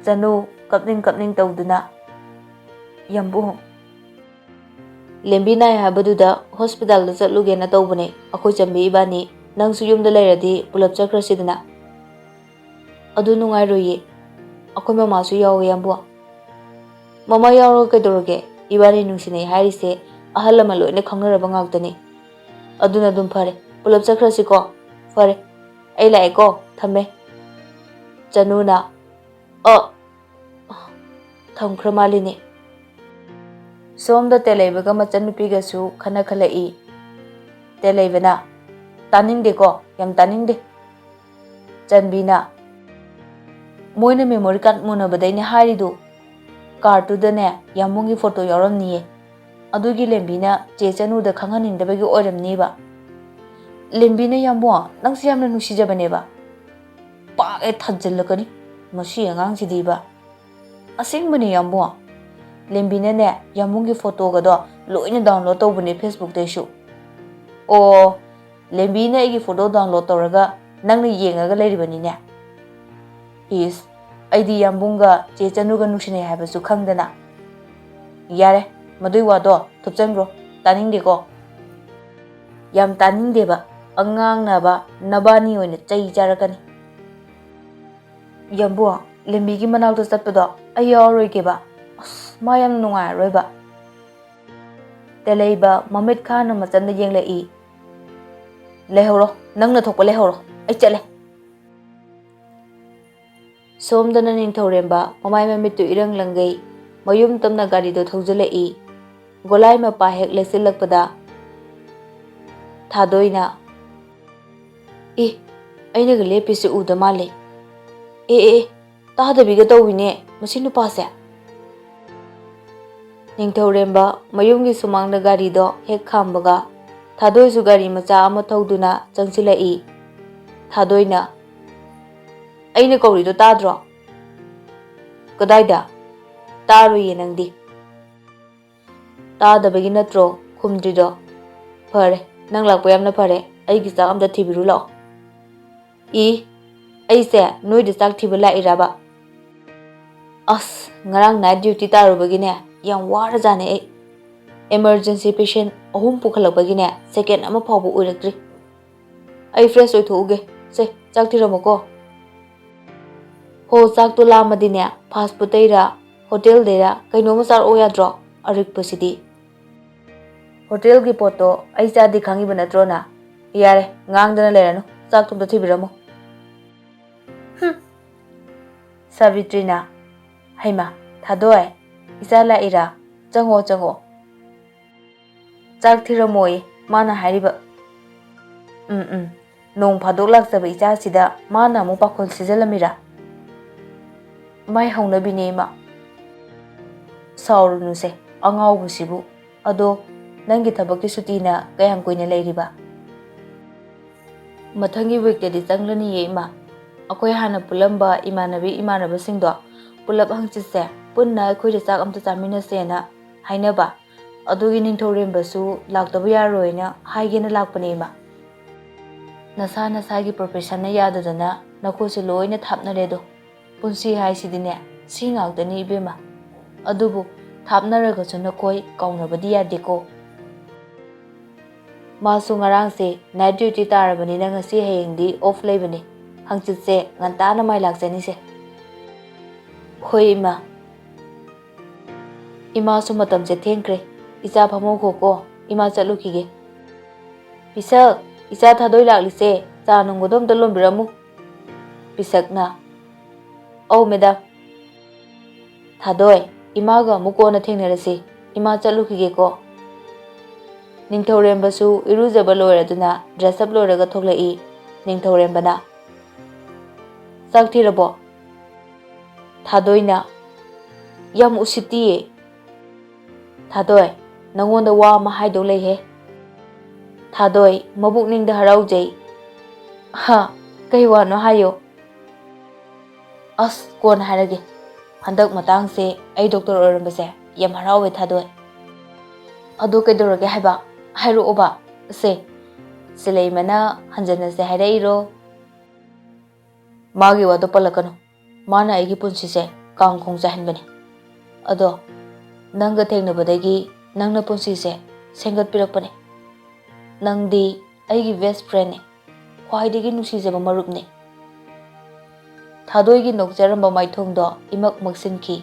ꯆꯅꯨ ꯀꯞꯅꯤꯡ ꯀꯞꯅꯤꯡ ꯇꯧꯗꯨꯅ, "ꯌꯥꯝꯕꯨꯡ, ꯂꯦꯝꯕꯤ ꯅꯥꯏ ꯍꯥꯏꯕꯗꯨꯗ ꯍꯣꯁꯄꯤꯇꯥꯜꯗ ꯆꯠꯂꯨꯒꯦꯅ ꯇꯧꯕꯅꯦ ꯑꯩꯈꯣꯏ ꯆꯟꯕꯤ ꯏꯕꯥꯅꯤ꯫ ꯅꯪꯁꯨ ꯌꯨꯝꯗ ꯂꯩꯔꯗꯤ ꯄꯨꯂꯞ ꯆꯠꯈ꯭ꯔꯁꯤꯗꯅ꯫" "ꯑꯗꯨ ꯅꯨꯡꯉꯥꯏꯔꯣꯏꯌꯦ꯫ ꯑꯩꯈꯣꯏ ꯃꯃꯥꯁꯨ ꯌꯥꯎꯋꯦ, ꯌꯥꯝꯕꯨꯡ꯫" "ꯃꯃꯥ ꯌꯥꯎꯔꯒ ꯀꯩꯗꯧꯔꯒꯦ? ꯏꯕꯥꯅꯤ ꯅꯨꯡꯁꯤꯅꯩ ꯍꯥꯏꯔꯤꯁꯦ ꯑꯍꯜ ꯂꯃꯟ ꯂꯣꯏꯅ ꯈꯪꯅꯔꯕ ꯉꯥꯛꯇꯅꯤ꯫ ꯑꯗꯨꯅ ꯑꯗꯨꯝ ꯐꯔꯦ, ꯄꯨꯂꯞ ꯆꯠꯈ꯭ꯔꯁꯤꯀꯣ꯫ ꯐꯔꯦ, ꯑꯩ ꯂꯥꯛꯑꯦꯀꯣ, ꯊꯝꯃꯦ꯫" ꯆꯅꯨꯅ, "ꯑ, ꯊꯝꯈ꯭ꯔ ꯃꯥꯜꯂꯤꯅꯦ꯫" ꯁꯣꯝꯗ ꯇꯦꯂꯩꯕꯒ ꯃꯆꯟꯅꯨꯄꯤꯒꯁꯨ ꯈꯟꯅꯈꯠꯂꯛꯏ꯫ ꯇꯦꯂꯩꯕꯅ, "ꯇꯥꯅꯤꯡꯗꯦꯀꯣ, ꯌꯥꯝ ꯇꯥꯅꯤꯡꯗꯦ꯫" ꯆꯟꯕꯤꯅ, "ꯃꯣꯏꯅ memory card ꯃꯨꯟꯅꯕꯗꯩꯅꯦ ꯍꯥꯏꯔꯤꯗꯨ꯫ Cardꯇꯨꯗꯅꯦ ꯌꯥꯝꯕꯨꯡꯒꯤ photo ꯌꯥꯎꯔꯝꯅꯤꯌꯦ꯫ ꯑꯗꯨꯒꯤ ꯂꯦꯝꯕꯤꯅ ꯆꯦ ꯆꯅꯨꯗ ꯈꯪꯍꯟꯅꯤꯡꯗꯕꯒꯤ ꯑꯣꯏꯔꯝꯅꯤꯕ꯫" "ꯂꯦꯝꯕꯤꯅ ꯌꯥꯝꯕꯨꯡ, ꯅꯪꯁꯦ ꯌꯥꯝꯅ ꯅꯨꯡꯁꯤꯖꯕꯅꯦꯕ꯫" "ꯄꯥꯛ ꯍꯦꯛ ꯊꯥꯖꯤꯜꯂꯛꯀꯅꯤ ꯃꯁꯤ ꯑꯉꯥꯡꯁꯤꯗꯤꯕ꯫" "ꯑꯁꯦꯡꯕꯅꯦ ꯌꯥꯝꯕꯨꯡ꯫ ꯂꯦꯝꯕꯤꯅꯅꯦ ꯌꯥꯝꯕꯨꯡꯒꯤ photoꯒꯗꯣ ꯂꯣꯏꯅ download ꯇꯧꯕꯅꯦ Facebookꯇꯩꯁꯨ꯫" "ꯑꯣ, ꯂꯦꯝꯕꯤꯅ ꯑꯩꯒꯤ photo download ꯇꯧꯔꯒ ꯅꯪꯅ ꯌꯦꯡꯉꯒ ꯂꯩꯔꯤꯕꯅꯤꯅꯦ?" "ꯏꯁ, ꯑꯩꯗꯤ ꯌꯥꯝꯕꯨꯡꯒ ꯆꯦ ꯆꯅꯨꯒ ꯅꯨꯡꯁꯤꯅꯩ ꯍꯥꯏꯕꯁꯨ ꯈꯪꯗꯅ꯫" "ꯌꯥꯔꯦ, ꯃꯗꯨꯏ ꯋꯥꯗꯣ ꯊꯨꯞꯆꯟꯈ꯭ꯔꯣ, ꯇꯥꯅꯤꯡꯗꯦꯀꯣ꯫" "ꯌꯥꯝ ꯇꯥꯅꯤꯡꯗꯦꯕ, ꯑꯉꯥꯡꯅꯕ ꯅꯕꯥꯅꯤ ꯑꯣꯏꯅ ꯆꯩ ꯆꯥꯔꯛꯀꯅꯤ꯫" "ꯌꯥꯝꯕꯨꯡ, ꯂꯦꯝꯕꯤꯒꯤ ꯃꯅꯥꯛꯇ ꯆꯠꯄꯗꯣ ꯑꯩ ꯌꯥꯎꯔꯔꯣꯏꯒꯦꯕ꯫ ꯑꯁ, ꯃꯥ ꯌꯥꯝ ꯅꯨꯡꯉꯥꯏꯔꯔꯣꯏꯕ꯫" ꯇꯦꯂꯩꯕ ꯃꯃꯤꯠ ꯈꯥꯅ ꯃꯆꯟꯗ ꯌꯦꯡꯂꯛꯏ꯫ "ꯂꯩꯍꯧꯔꯣ, ꯅꯪꯅ ꯊꯣꯛꯄ ꯂꯩꯍꯧꯔꯣ, ꯑꯩ ꯆꯠꯂꯦ꯫" ꯁꯣꯝꯗꯅ ꯅꯤꯡꯊꯧꯔꯦꯝꯕ ꯃꯃꯥꯏ ꯃꯃꯤꯠꯇꯨ ꯏꯔꯪ ꯂꯪꯒꯩ ꯃꯌꯨꯝ ꯇꯝꯅ ꯒꯥꯔꯤꯗꯣ ꯊꯧꯖꯤꯜꯂꯛꯏ꯫ ꯒꯣꯂꯥꯏ ꯃꯄꯥ ꯍꯦꯛ ꯂꯩꯁꯤꯜꯂꯛꯄꯗ ꯊꯥꯗꯣꯏꯅ, "ꯏ, ꯑꯩꯅꯒ ꯂꯦꯞꯄꯤꯁꯦ ꯎꯗ ꯃꯥꯜꯂꯦ꯫ ꯑꯦ, ꯑꯦ, ꯑꯦ, ꯇꯥꯗꯕꯤꯒ ꯇꯧꯏꯅꯦ ꯃꯁꯤ ꯅꯨꯄꯥꯁꯦ꯫" ꯅꯤꯡꯊꯧꯔꯦꯝꯕ ꯃꯌꯨꯝꯒꯤ ꯁꯨꯃꯥꯡꯗ ꯒꯥꯔꯤꯗꯣ ꯍꯦꯛ ꯈꯥꯝꯕꯒ ꯊꯥꯗꯣꯏꯁꯨ ꯒꯥꯔꯤ ꯃꯆꯥ ꯑꯃ ꯊꯧꯗꯨꯅ ꯆꯪꯁꯤꯜꯂꯛꯏ꯫ ꯊꯥꯗꯣꯏꯅ, "ꯑꯩꯅ ꯀꯧꯔꯤꯗꯣ ꯇꯥꯗ꯭ꯔꯣ?" "ꯀꯗꯥꯏꯗ? ꯇꯥꯔꯣꯏꯌꯦ ꯅꯪꯗꯤ꯫" "ꯇꯥꯗꯕꯒꯤ ꯅꯠꯇ꯭ꯔꯣ ꯈꯨꯝꯗ꯭ꯔꯤꯗꯣ? ꯐꯔꯦ, ꯅꯪ ꯂꯥꯛꯄ ꯌꯥꯝꯅ ꯐꯔꯦ, ꯑꯩꯒꯤ ꯆꯥꯛ ꯑꯝꯇ ꯊꯤꯕꯤꯔꯨ ꯂꯥꯛꯑꯣ꯫" "ꯏ, ꯑꯩꯁꯦ ꯅꯣꯏꯗ ꯆꯥꯛ ꯊꯤꯕ ꯂꯥꯛꯏꯔꯕ?" "ꯑꯁ, ꯉꯔꯥꯡ night duty ꯇꯥꯔꯨꯕꯒꯤꯅꯦ ꯌꯥꯝ ꯋꯥꯔꯖꯥꯠꯅꯦ ꯑꯩ꯫ Emergency patient ꯑꯍꯨꯝ ꯄꯨꯈꯠꯂꯛꯄꯒꯤꯅꯦ second ꯑꯃ ꯐꯥꯎꯕ ꯑꯣꯏꯔꯛꯇ꯭ꯔꯤ꯫ ꯑꯩ fresh ꯑꯣꯏꯊꯣꯛꯎꯒꯦ꯫ ꯁꯦ, ꯆꯥꯛ ꯊꯤꯔꯝꯃꯣꯀꯣ꯫" "ꯍꯣ, ꯆꯥꯛꯇꯣ ꯂꯥꯝꯃꯗꯤꯅꯦ fast foodꯇꯩꯔ hotelꯗꯩꯔ ꯀꯩꯅꯣꯝꯃ ꯆꯥꯔꯛꯑꯣ ꯌꯥꯗ꯭ꯔꯣ? ꯑꯔꯤꯛꯄꯁꯤꯗꯤ꯫" "Hotelꯒꯤ ꯄꯣꯠꯇꯣ ꯑꯩ ꯆꯥꯗꯦ ꯈꯪꯉꯤꯕ ꯅꯠꯇ꯭ꯔꯣ ꯅꯪ? ꯌꯥꯔꯦ, ꯉꯥꯡꯗꯅ ꯂꯩꯔꯅꯨ, ꯆꯥꯛꯇꯣ ꯑꯝꯇ ꯊꯤꯕꯤꯔꯝꯃꯣ꯫" ꯍꯨꯝ꯫ ꯁꯥꯕꯤꯇ꯭ꯔꯤꯅ, "ꯍꯩꯃꯥ, ꯊꯥꯗꯣꯏ, ꯏꯆꯥ ꯂꯥꯛꯏꯔꯥ? "ꯆꯪꯉꯣ, ꯆꯪꯉꯣ꯫" "ꯆꯥꯛ ꯊꯤꯔꯝꯃꯣꯌꯦ ꯃꯥꯅ ꯍꯥꯏꯔꯤꯕ꯫" "ꯎꯝ, ꯎꯝ꯫ ꯅꯣꯡ ꯐꯥꯗꯣꯛ ꯂꯥꯛꯆꯕ ꯏꯆꯥꯁꯤꯗ ꯃꯥꯅ ꯑꯃꯨꯛ ꯄꯥꯈꯣꯟ ꯁꯤꯖꯤꯜꯂꯝꯃꯤꯔꯥ?" "ꯃꯥꯏ ꯍꯧꯅꯕꯤꯅꯦ, ꯏꯃꯥ꯫" "ꯁꯥꯎꯔꯨꯅꯨꯁꯦ, ꯑꯉꯥꯎꯕꯁꯤꯕꯨ꯫ ꯑꯗꯣ, ꯅꯪꯒꯤ ꯊꯕꯛꯀꯤ ꯁꯨꯇꯤꯅ ꯀꯌꯥꯝ ꯀꯨꯏꯅ ꯂꯩꯔꯤꯕ?" "ꯃꯊꯪꯒꯤ ꯋꯤꯛꯇꯗꯤ ꯆꯪꯂꯅꯤꯌꯦ, ꯏꯃꯥ꯫ ꯑꯩꯈꯣꯏ ꯍꯥꯟꯅ ꯄꯨꯜꯂꯝꯕ ꯏꯃꯥꯟꯅꯕꯤ ꯏꯃꯥꯟꯅꯕꯁꯤꯡꯗꯣ ꯄꯨꯂꯞ ꯍꯪꯆꯤꯠꯁꯦ ꯄꯨꯟꯅ ꯑꯩꯈꯣꯏꯗ ꯆꯥꯛ ꯑꯝꯇ ꯆꯥꯃꯤꯟꯅꯁꯦꯅ ꯍꯥꯏꯅꯕ꯫ ꯑꯗꯨꯒꯤ ꯅꯤꯡꯊꯧꯔꯦꯝꯕꯁꯨ ꯂꯥꯛꯇꯕ ꯌꯥꯔꯣꯏꯅ ꯍꯥꯏꯒꯦꯅ ꯂꯥꯛꯄꯅꯦ, ꯏꯃꯥ꯫" "ꯅꯁꯥ ꯅꯁꯥꯒꯤ ꯄ꯭ꯔꯣꯐꯦꯁꯟꯅ ꯌꯥꯗꯗꯅ ꯅꯈꯣꯏꯁꯦ ꯂꯣꯏꯅ ꯊꯥꯞꯅꯔꯦꯗꯣ꯫ ꯄꯨꯟꯁꯤ ꯍꯥꯏꯁꯤꯗꯤꯅꯦ, ꯁꯤ ꯉꯥꯛꯇꯅꯤ ꯏꯕꯦꯝꯃ꯫ ꯑꯗꯨꯕꯨ ꯊꯥꯞꯅꯔꯒꯁꯨ ꯅꯈꯣꯏ ꯀꯥꯎꯅꯕꯗꯤ ꯌꯥꯗꯦꯀꯣ꯫" "ꯃꯥꯁꯨ ꯉꯔꯥꯡꯁꯦ ꯅꯥꯏꯠ ꯗ꯭ꯌꯨꯇꯤ ꯇꯥꯔꯕꯅꯤꯅ ꯉꯁꯤ ꯍꯌꯦꯡꯗꯤ ꯑꯣꯐ ꯂꯩꯕꯅꯦ꯫ ꯍꯪꯆꯤꯠꯁꯦ ꯉꯟꯇꯥꯅ ꯃꯥꯏ ꯂꯥꯛꯆꯅꯤꯁꯦ꯫" "ꯍꯣꯏ, ꯏꯃꯥ꯫" "ꯏꯃꯥꯁꯨ ꯃꯇꯝꯁꯦ ꯊꯦꯡꯈ꯭ꯔꯦ꯫ ꯏꯆꯥ ꯐꯝꯍꯧꯈꯣꯀꯣ, ꯏꯃꯥ ꯆꯠꯂꯨꯈꯤꯒꯦ꯫" "ꯄꯤꯁꯛ, ꯏꯆꯥ ꯊꯥꯗꯣꯏ ꯂꯥꯛꯂꯤꯁꯦ, ꯆꯥ ꯅꯨꯡꯒꯗꯣ ꯑꯝꯇ ꯂꯣꯟꯕꯤꯔꯝꯃꯨ꯫" ꯄꯤꯁꯛꯅ, "ꯑꯧ, ꯃꯦꯗꯥꯝ꯫" "ꯊꯥꯗꯣꯏ, ꯏꯃꯥꯒ ꯑꯃꯨꯛ ꯀꯣꯟꯅ ꯊꯦꯡꯅꯔꯁꯤ꯫ ꯏꯃꯥ ꯆꯠꯂꯨꯈꯤꯒꯦꯀꯣ꯫" ꯅꯤꯡꯊꯧꯔꯦꯝꯕꯁꯨ ꯏꯔꯨꯖꯕ ꯂꯣꯏꯔꯗꯨꯅ ꯗ꯭ꯔꯦꯁ ꯑꯞ ꯂꯣꯏꯔꯒ ꯊꯣꯛꯂꯛꯏ꯫ ꯅꯤꯡꯊꯧꯔꯦꯝꯕꯅ, "ꯆꯥꯛ ꯊꯤꯔꯕꯣ?" ꯊꯥꯗꯣꯏꯅ, "ꯌꯥꯝ ꯎꯁꯤꯠꯇꯤꯌꯦ꯫" "ꯊꯥꯗꯣꯏ, ꯅꯪꯉꯣꯟꯗ ꯋꯥ ꯑꯃ ꯍꯥꯏꯗꯧ ꯂꯩꯍꯦ꯫" ꯊꯥꯗꯣꯏ, ꯃꯕꯨꯛꯅꯤꯡꯗ ꯍꯔꯥꯎꯖꯩ꯫ "ꯍꯥ, ꯀꯩ ꯋꯥꯅꯣ ꯍꯥꯏꯌꯣ꯫" "ꯑꯁ, ꯀꯣꯟꯅ ꯍꯥꯏꯔꯒꯦ꯫ ꯍꯟꯗꯛ ꯃꯇꯥꯡꯁꯦ ꯑꯩ ꯗꯣꯛꯇꯔ ꯑꯣꯏꯔꯝꯕꯁꯦ ꯌꯥꯝ ꯍꯔꯥꯎꯋꯦ, ꯊꯥꯗꯣꯏ꯫" "ꯑꯗꯨ ꯀꯩꯗꯧꯔꯒꯦ ꯍꯥꯏꯕ? ꯍꯥꯏꯔꯛꯑꯣꯕ꯫ ꯁꯦ, ꯁꯤꯂꯩꯃꯅ ꯍꯟꯖꯟꯅꯁꯦ ꯍꯥꯏꯔꯛꯏꯔꯣ?" "ꯃꯥꯒꯤ ꯋꯥꯗꯣ ꯄꯜꯂꯛꯀꯅꯨ꯫ ꯃꯥꯅ ꯑꯩꯒꯤ ꯄꯨꯟꯁꯤꯁꯦ ꯀꯥꯡ ꯈꯣꯡ ꯆꯥꯏꯍꯟꯕꯅꯦ꯫ ꯑꯗꯣ ꯅꯪꯒ ꯊꯦꯡꯅꯕꯗꯒꯤ ꯅꯪꯅ ꯄꯨꯟꯁꯤꯁꯦ ꯁꯦꯝꯒꯠꯄꯤꯔꯛꯄꯅꯦ꯫ ꯅꯪꯗꯤ ꯑꯩꯒꯤ ꯕꯦꯁ ꯐ꯭ꯔꯦꯟꯅꯦ, ꯈ꯭ꯋꯥꯏꯗꯒꯤ ꯅꯨꯡꯁꯤꯖꯕ ꯃꯔꯨꯞꯅꯦ꯫" ꯊꯥꯗꯣꯏꯒꯤ ꯅꯣꯛꯆꯔꯝꯕ ꯃꯥꯏꯊꯣꯡꯗꯣ ꯏꯃꯛ ꯃꯛꯁꯤꯟꯈꯤ꯫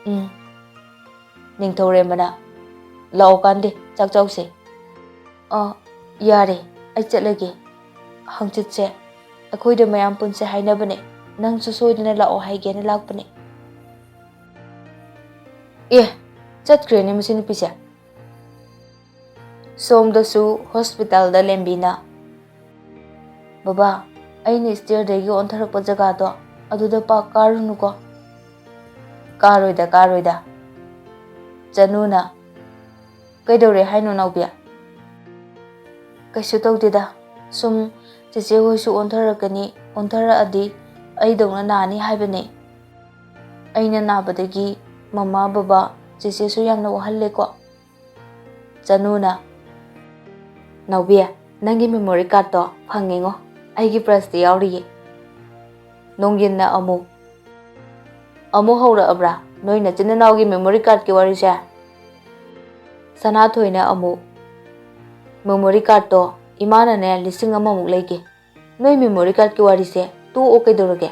"ꯎꯝ꯫" ꯅꯤꯡꯊꯧꯔꯦꯝꯕꯅ, "ꯂꯥꯛꯑꯣ ꯀꯥꯟꯗꯦ, ꯆꯥꯛ ꯆꯥꯎꯁꯦ꯫" "ꯑ, ꯌꯥꯔꯦ, ꯑꯩ ꯆꯠꯂꯒꯦ꯫ ꯍꯪꯆꯤꯠꯁꯦ ꯑꯩꯈꯣꯏꯗ ꯃꯌꯥꯝ ꯄꯨꯟꯁꯦ ꯍꯥꯏꯅꯕꯅꯦ꯫ ꯅꯪꯁꯨ ꯁꯣꯏꯗꯅ ꯂꯥꯛꯑꯣ ꯍꯥꯏꯒꯦꯅ ꯂꯥꯛꯄꯅꯦ꯫" ꯑꯦ, ꯆꯠꯈ꯭ꯔꯦꯅꯦ ꯃꯁꯤ ꯅꯨꯄꯤꯁꯦ꯫ ꯁꯣꯝꯗꯁꯨ ꯍꯣꯁꯄꯤꯇꯥꯜꯗ ꯂꯦꯝꯕꯤꯅ, "ꯕꯕꯥ, ꯑꯩꯅ ꯁ꯭ꯇꯦꯌꯔꯗꯒꯤ ꯑꯣꯟꯊꯔꯛꯄ ꯖꯒꯥꯗꯣ ꯑꯗꯨꯗ ꯄꯥꯛ ꯀꯥꯔꯨꯅꯨꯀꯣ꯫" "ꯀꯥꯔꯣꯏꯗ, ꯀꯥꯔꯣꯏꯗ꯫" ꯆꯅꯨꯅ, "ꯀꯩꯗꯧꯔꯦ ꯍꯥꯏꯅꯣ ꯅꯥꯎꯕꯤ?" "ꯀꯩꯁꯨ ꯇꯧꯗꯦꯗ, ꯁꯨꯝ ꯆꯦꯆꯦ ꯍꯣꯏꯁꯨ ꯑꯣꯟꯊꯔꯛꯀꯅꯤ, ꯑꯣꯟꯊꯔꯛꯑꯗꯤ ꯑꯩꯗꯧꯅ ꯅꯥꯅꯤ ꯍꯥꯏꯕꯅꯦ꯫ ꯑꯩꯅ ꯅꯥꯕꯗꯒꯤ ꯃꯃꯥ, ꯕꯕꯥ, ꯆꯦꯆꯦꯁꯨ ꯌꯥꯝꯅ ꯋꯥꯍꯜꯂꯦꯀꯣ꯫" ꯆꯅꯨꯅ, "ꯅꯥꯎꯕꯤ, ꯅꯪꯒꯤ ꯃꯦꯃꯣꯔꯤ ꯀꯥꯔꯠꯇꯣ ꯐꯪꯉꯦꯉꯣ, ꯑꯩꯒꯤ ꯄꯔꯁꯇ ꯌꯥꯎꯔꯤꯌꯦ꯫" ꯅꯣꯡꯒꯤꯟꯅ ꯑꯃꯨꯛ, "ꯑꯃꯨꯛ ꯍꯧꯔꯛꯑꯕ꯭ꯔꯥ ꯅꯣꯏ ꯅꯆꯤꯟ ꯅꯅꯥꯎꯒꯤ ꯃꯦꯃꯣꯔꯤ ꯀꯥꯔꯠꯀꯤ ꯋꯥꯔꯤꯁꯦ?" ꯁꯅꯥꯊꯣꯏꯅ ꯑꯃꯨꯛ, "ꯃꯦꯃꯣꯔꯤ ꯀꯥꯔꯠꯇꯣ ꯏꯃꯥꯅꯅꯦ ꯂꯤꯁꯤꯡ ꯑꯃꯃꯨꯛ ꯂꯩꯒꯦ꯫ ꯅꯣꯏ ꯃꯦꯃꯣꯔꯤ ꯀꯥꯔꯠꯀꯤ ꯋꯥꯔꯤꯁꯦ ꯇꯣꯛꯑꯣ ꯀꯩꯗꯧꯔꯒꯦ?"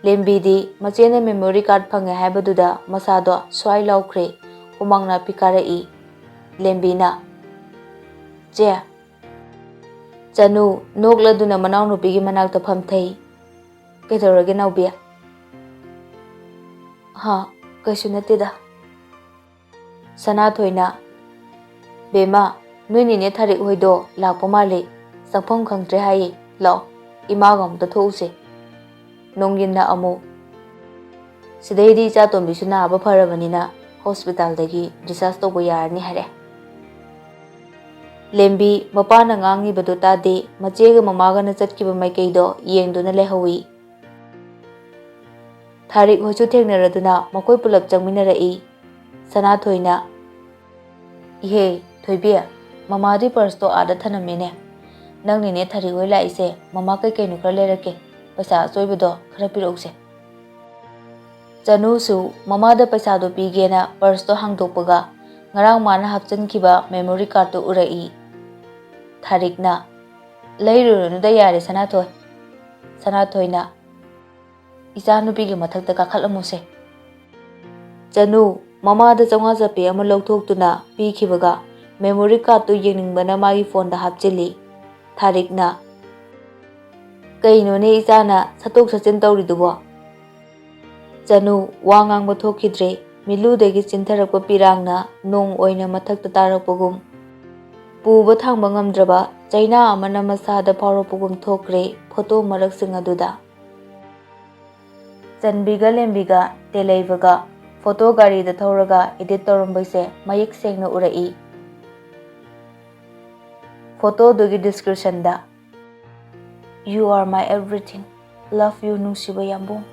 ꯂꯦꯝꯕꯤꯗꯤ ꯃꯆꯦꯅ ꯃꯦꯃꯣꯔꯤ ꯀꯥꯔꯠ ꯐꯪꯉꯦ ꯍꯥꯏꯕꯗꯨꯗ ꯃꯁꯥꯗꯣ ꯁ꯭ꯋꯥꯏ ꯂꯥꯎꯈ꯭ꯔꯦ, ꯍꯨꯃꯥꯡ ꯅꯥꯄꯤ ꯀꯥꯔꯛꯏ꯫ ꯂꯦꯝꯕꯤꯅ, "ꯆꯦ꯫" ꯆꯅꯨ ꯅꯣꯛꯂꯗꯨꯅ ꯃꯅꯥꯎꯅꯨꯄꯤꯒꯤ ꯃꯅꯥꯛꯇ ꯐꯝꯊꯩ꯫ "ꯀꯩꯗꯧꯔꯒꯦ ꯅꯥꯎꯕꯤ?" "ꯍꯥ, ꯀꯩꯁꯨ ꯅꯠꯇꯦꯗ꯫" ꯁꯅꯥꯊꯣꯏꯅ, "ꯕꯦꯝꯃ, ꯅꯣꯏ ꯅꯦꯅꯦ ꯊꯥꯔꯤꯛ ꯍꯣꯏꯗꯣ ꯂꯥꯛꯄ ꯃꯥꯜꯂꯤ, ꯆꯪꯐꯝ ꯈꯪꯗ꯭ꯔꯦ ꯍꯥꯏꯌꯦ, ꯂꯥꯛꯑꯣ, ꯏꯃꯥꯒ ꯑꯃꯨꯛꯇ ꯊꯣꯛꯎꯁꯦ꯫" ꯅꯣꯡꯒꯤꯟꯅ ꯑꯃꯨꯛ, "ꯁꯤꯗꯩꯗꯤ ꯏꯆꯥꯇꯣꯝꯕꯤꯁꯨ ꯅꯥꯕ ꯐꯔꯕꯅꯤꯅ ꯍꯣꯁꯄꯤꯇꯥꯜꯗꯒꯤ discharge ꯇꯧꯕ ꯌꯥꯔꯅꯤ ꯍꯥꯏꯔꯛꯑꯦ꯫" ꯂꯦꯝꯕꯤ ꯃꯄꯥꯅ ꯉꯥꯡꯉꯤꯕꯗꯨ ꯇꯥꯗꯦ, ꯃꯆꯦꯒ ꯃꯃꯥꯒꯅ ꯆꯠꯈꯤꯕ ꯃꯥꯏꯀꯩꯗꯣ ꯌꯦꯡꯗꯨꯅ ꯂꯩꯍꯧꯏ꯫ ꯊꯥꯔꯤꯛ ꯍꯣꯏꯁꯨ ꯊꯦꯡꯅꯔꯗꯨꯅ ꯃꯈꯣꯏ ꯄꯨꯂꯞ ꯆꯪꯃꯤꯟꯅꯔꯛꯏ꯫ ꯁꯅꯥꯊꯣꯏꯅ, "ꯏꯍꯦ, ꯊꯣꯏꯕꯤ, ꯃꯃꯥꯗꯤ ꯄꯔꯁꯇꯣ ꯑꯥꯗ ꯊꯅꯝꯃꯦꯅꯦ꯫ ꯅꯪꯅꯤꯅꯦ ꯊꯥꯔꯤꯛ ꯍꯣꯏ ꯂꯥꯛꯏꯁꯦ, ꯃꯃꯥ ꯀꯩ ꯀꯩꯅꯣ ꯈꯔ ꯂꯩꯔꯛꯀꯦ, ꯄꯩꯁꯥ ꯑꯆꯣꯏꯕꯗꯣ ꯈꯔ ꯄꯤꯔꯛꯎꯁꯦ꯫" ꯆꯅꯨꯁꯨ ꯃꯃꯥꯗ ꯄꯩꯁꯥꯗꯣ ꯄꯤꯒꯦꯅ ꯄꯔꯁꯇꯣ ꯍꯥꯡꯗꯣꯛꯄꯒ ꯉꯔꯥꯡ ꯃꯥꯅ ꯍꯥꯞꯆꯤꯟꯈꯤꯕ ꯃꯦꯃꯣꯔꯤ ꯀꯥꯔꯠꯇꯨ ꯎꯔꯛꯏ꯫ ꯊꯥꯔꯤꯛꯅ, "ꯂꯩꯔꯨꯔꯅꯨꯗ ꯌꯥꯔꯦ ꯁꯅꯥꯊꯣꯏ꯫" ꯁꯅꯥꯊꯣꯏꯅ, "ꯏꯆꯥꯅꯨꯄꯤꯒꯤ ꯃꯊꯛꯇ ꯀꯥꯈꯠꯂꯝꯃꯨꯁꯦ꯫" ꯆꯅꯨ ꯃꯃꯥꯗ ꯆꯥꯝꯃꯉꯥ ꯆꯞꯄꯤ ꯑꯃ ꯂꯧꯊꯣꯛꯇꯨꯅ ꯄꯤꯈꯤꯕꯒ ꯃꯦꯃꯣꯔꯤ ꯀꯥꯔꯠꯇꯨ ꯌꯦꯡꯅꯤꯡꯕꯅ ꯃꯥꯒꯤ ꯐꯣꯟꯗ ꯍꯥꯞꯆꯤꯜꯂꯤ꯫ ꯊꯥꯔꯤꯛꯅ, "ꯀꯩꯅꯣꯅꯦ ꯏꯆꯥꯅ ꯁꯠꯇꯣꯛ ꯁꯠꯆꯤꯟ ꯇꯧꯔꯤꯗꯨꯕꯣ?" ꯆꯅꯨ ꯋꯥ ꯉꯥꯡꯕ ꯊꯣꯛꯈꯤꯗ꯭ꯔꯦ꯫ ꯃꯤꯂꯨꯗꯒꯤ ꯆꯤꯟꯊꯔꯛꯄ ꯄꯤꯔꯥꯡꯅ ꯅꯣꯡ ꯑꯣꯏꯅ ꯃꯊꯛꯇ ꯇꯥꯔꯛꯄꯒꯨꯝ, ꯄꯨꯕ ꯊꯥꯡꯕ ꯉꯝꯗ꯭ꯔꯕ ꯆꯩꯅꯥ ꯑꯃꯅ ꯃꯁꯥꯗ ꯐꯥꯎꯔꯛꯄꯒꯨꯝ ꯊꯣꯛꯈ꯭ꯔꯦ ꯐꯣꯇꯣ ꯃꯔꯛꯁꯤꯡ ꯑꯗꯨꯗ꯫ ꯆꯟꯕꯤꯒ ꯂꯦꯝꯕꯤꯒ ꯇꯦꯂꯩꯕꯒ ꯐꯣꯇꯣ ꯒꯥꯔꯤꯗ ꯊꯧꯔꯒ ꯏꯗꯤꯠ ꯇꯧꯔꯝꯕꯁꯦ ꯃꯌꯦꯛ ꯁꯦꯡꯅ ꯎꯔꯛꯏ꯫ ꯐꯣꯇꯣꯗꯨꯒꯤ ꯗꯤꯁꯀ꯭ꯔꯤꯞꯁꯟꯗ, "You are my everything, love you, ꯅꯨꯡꯁꯤꯕ ꯌꯥꯝꯕꯨꯡ"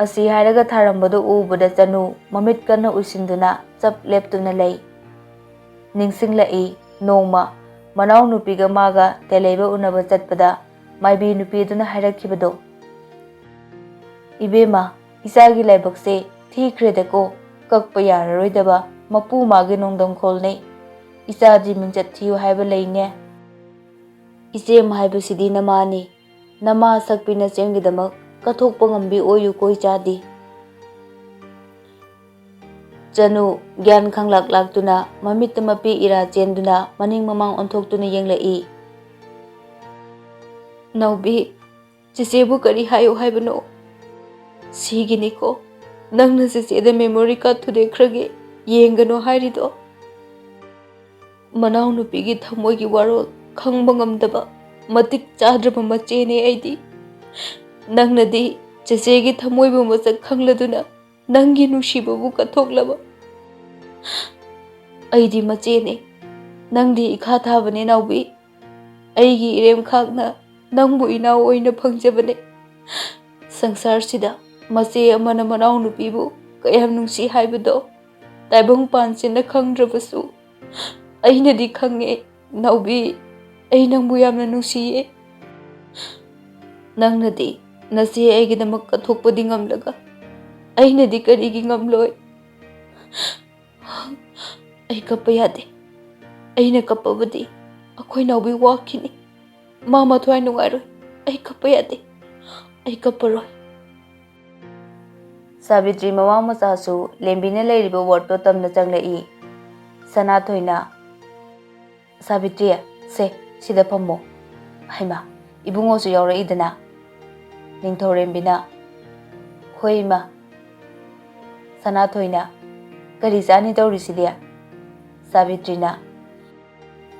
ꯑꯁꯤ ꯍꯥꯏꯔꯒ ꯊꯥꯔꯝꯕꯗꯨ ꯎꯕꯗ ꯆꯅꯨ ꯃꯃꯤꯠ ꯀꯟꯅ ꯎꯏꯁꯤꯟꯗꯨꯅ ꯆꯞ ꯂꯦꯞꯇꯨꯅ ꯂꯩ꯫ ꯅꯤꯡꯁꯤꯡꯂꯛꯏ, ꯅꯣꯡꯃ ꯃꯅꯥꯎꯅꯨꯄꯤꯒ ꯃꯥꯒ ꯇꯦꯂꯩꯕ ꯎꯅꯕ ꯆꯠꯄꯗ ꯃꯥꯏꯕꯤ ꯅꯨꯄꯤꯗꯨꯅ ꯍꯥꯏꯔꯛꯈꯤꯕꯗꯣ꯫ "ꯏꯕꯦꯝꯃ, ꯏꯆꯥꯒꯤ ꯂꯥꯏꯕꯛꯁꯦ ꯊꯤꯈ꯭ꯔꯦꯗꯀꯣ, ꯀꯛꯄ ꯌꯥꯔꯔꯣꯏꯗꯕ ꯃꯄꯨ ꯃꯥꯒꯤ ꯅꯣꯡꯗꯝꯈꯣꯜꯅꯦ꯫ ꯏꯆꯥꯗꯤ ꯃꯤꯡꯆꯠ ꯊꯤꯌꯨ ꯍꯥꯏꯕ ꯂꯩꯅꯦ꯫ ꯏꯆꯦꯝ ꯍꯥꯏꯕꯁꯤꯗꯤ ꯅꯃꯥꯅꯤ꯫ ꯅꯃꯥ ꯁꯛꯄꯤ ꯅꯆꯦꯝꯒꯤꯗꯃꯛ ꯀꯠꯊꯣꯛꯄ ꯉꯝꯕꯤ ꯑꯣꯏꯌꯨꯀꯣ ꯏꯆꯥꯗꯤ"꯫ ꯆꯅꯨ ꯒ꯭ꯌꯥꯟ ꯈꯪꯂꯥꯛ ꯂꯥꯛꯇꯨꯅ ꯃꯃꯤꯠꯇ ꯃꯄꯤ ꯏꯔꯥ ꯆꯦꯟꯗꯨꯅ ꯃꯅꯤꯡ ꯃꯃꯥꯡ ꯑꯣꯟꯊꯣꯛꯇꯨꯅ ꯌꯦꯡꯂꯛꯏ꯫ "ꯅꯥꯎꯕꯤ, ꯆꯦꯆꯦꯕꯨ ꯀꯔꯤ ꯍꯥꯏꯌꯨ ꯍꯥꯏꯕꯅꯣ? ꯁꯤꯒꯤꯅꯤꯀꯣ ꯅꯪꯅ ꯆꯦꯆꯦꯗ memory card ꯊꯨꯗꯦꯛꯈ꯭ꯔꯒꯦ ꯌꯦꯡꯒꯅꯨ ꯍꯥꯏꯔꯤꯗꯣ"꯫ ꯃꯅꯥꯎꯅꯨꯄꯤꯒꯤ ꯊꯃꯣꯏꯒꯤ ꯋꯥꯔꯣꯜ ꯈꯪꯕ ꯉꯝꯗꯕ ꯃꯇꯤꯛ ꯆꯥꯗ꯭ꯔꯕ ꯃꯆꯦꯅꯦ ꯑꯩꯗꯤ꯫ ꯅꯪꯅꯗꯤ ꯆꯦꯆꯦꯒꯤ ꯊꯃꯣꯏꯕꯨ ꯃꯁꯛ ꯈꯪꯂꯗꯨꯅ ꯅꯪꯒꯤ ꯅꯨꯡꯁꯤꯕꯕꯨ ꯀꯠꯊꯣꯛꯂꯕ꯫ ꯑꯩꯗꯤ ꯃꯆꯦꯅꯦ, ꯅꯪꯗꯤ ꯏꯈꯥ ꯊꯥꯕꯅꯦ ꯅꯥꯎꯕꯤ꯫ ꯑꯩꯒꯤ ꯏꯔꯦꯝꯈꯥꯛꯅ ꯅꯪꯕꯨ ꯏꯅꯥꯎ ꯑꯣꯏꯅ ꯐꯪꯖꯕꯅꯦ꯫ ꯁꯪꯁꯥꯔꯁꯤꯗ ꯃꯆꯦ ꯑꯃꯅ ꯃꯅꯥꯎꯅꯨꯄꯤꯕꯨ ꯀꯌꯥꯝ ꯅꯨꯡꯁꯤ ꯍꯥꯏꯕꯗꯣ ꯇꯥꯏꯕꯪ ꯄꯥꯟꯁꯤꯅ ꯈꯪꯗ꯭ꯔꯕꯁꯨ ꯑꯩꯅꯗꯤ ꯈꯪꯉꯦ꯫ ꯅꯥꯎꯕꯤ, ꯑꯩ ꯅꯪꯕꯨ ꯌꯥꯝꯅ ꯅꯨꯡꯁꯤꯌꯦ꯫ ꯅꯪꯅꯗꯤ ꯅꯆꯦ ꯑꯩꯒꯤꯗꯃꯛ ꯀꯠꯊꯣꯛꯄꯗꯤ ꯉꯝꯂꯒ ꯑꯩꯅꯗꯤ ꯀꯔꯤꯒꯤ ꯉꯝꯂꯣꯏ? ꯑꯩ ꯀꯞꯄ ꯌꯥꯗꯦ꯫ ꯑꯩꯅ ꯀꯞꯄꯕꯗꯤ ꯑꯩꯈꯣꯏ ꯅꯥꯎꯕꯤ ꯋꯥꯈꯤꯅꯤ꯫ ꯃꯥ ꯃꯊ꯭ꯋꯥꯏ ꯅꯨꯡꯉꯥꯏꯔꯣꯏ꯫ ꯑꯩ ꯀꯞꯄ ꯌꯥꯗꯦ꯫ ꯑꯩ ꯀꯞꯄꯔꯣꯏ꯫ ꯁꯥꯕꯤꯇ꯭ꯔꯤ ꯃꯃꯥ ꯃꯆꯥꯁꯨ ꯂꯦꯝꯕꯤꯅ ꯂꯩꯔꯤꯕ ꯋꯥꯔꯗꯇꯣ ꯇꯝꯅ ꯆꯪꯂꯛꯏ꯫ ꯁꯅꯥꯊꯣꯏꯅ, "ꯁꯥꯕꯤꯇ꯭ꯔꯤ, ꯁꯦ, ꯁꯤꯗ ꯐꯝꯃꯣ꯫ ꯍꯩꯃꯥ, ꯏꯕꯨꯡꯉꯣꯁꯨ ꯌꯥꯎꯔꯛꯏꯗꯅ?" ꯅꯤꯡꯊꯧꯔꯦꯝꯕꯤꯅ, "ꯍꯣꯏ ꯏꯃꯥ"꯫ ꯁꯅꯥꯊꯣꯏꯅ, "ꯀꯔꯤ ꯆꯥꯅꯤ ꯇꯧꯔꯤꯁꯤꯗꯤ?" ꯁꯥꯕꯤꯇ꯭ꯔꯤꯅ,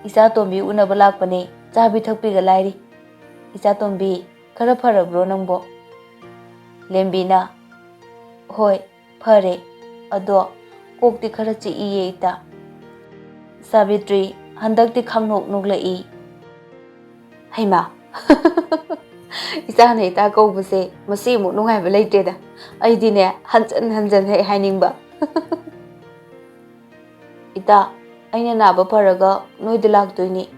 "ꯏꯆꯥꯇꯣꯝꯕꯤ ꯎꯅꯕ ꯂꯥꯛꯄꯅꯦ, ꯆꯥꯕꯤ ꯊꯛꯄꯤꯒ ꯂꯥꯏꯔꯤ꯫ ꯏꯆꯥꯇꯣꯝꯕꯤ, ꯈꯔ ꯐꯔꯕ꯭ꯔꯣ ꯅꯪꯕꯣ?" ꯂꯦꯝꯕꯤꯅ, "ꯍꯣꯏ, ꯐꯔꯦ꯫ ꯑꯗꯣ ꯀꯣꯛꯇꯤ ꯈꯔ ꯆꯤꯛꯏꯌꯦ ꯏꯇꯥ꯫" ꯁꯥꯕꯤꯇ꯭ꯔꯤ ꯍꯟꯗꯛꯇꯤ ꯈꯪꯅꯣꯛ ꯅꯣꯛꯂꯛꯏ꯫ ꯍꯩꯃꯥ! ꯏꯆꯥꯅ ꯏꯇꯥ ꯀꯧꯕꯁꯦ ꯃꯁꯤꯃꯨꯛ ꯅꯨꯡꯉꯥꯏꯕ ꯂꯩꯇꯦꯗ꯫ ꯑꯩꯗꯤꯅꯦ, ꯍꯟꯖꯟ ꯍꯟꯖꯟ ꯍꯦꯛ ꯍꯥꯏꯅꯤꯡꯕ꯫ "ꯏꯇꯥ, ꯑꯩꯅ ꯅꯥꯕ ꯐꯔꯒ ꯅꯣꯏꯗ ꯂꯥꯛꯇꯣꯏꯅꯤ꯫"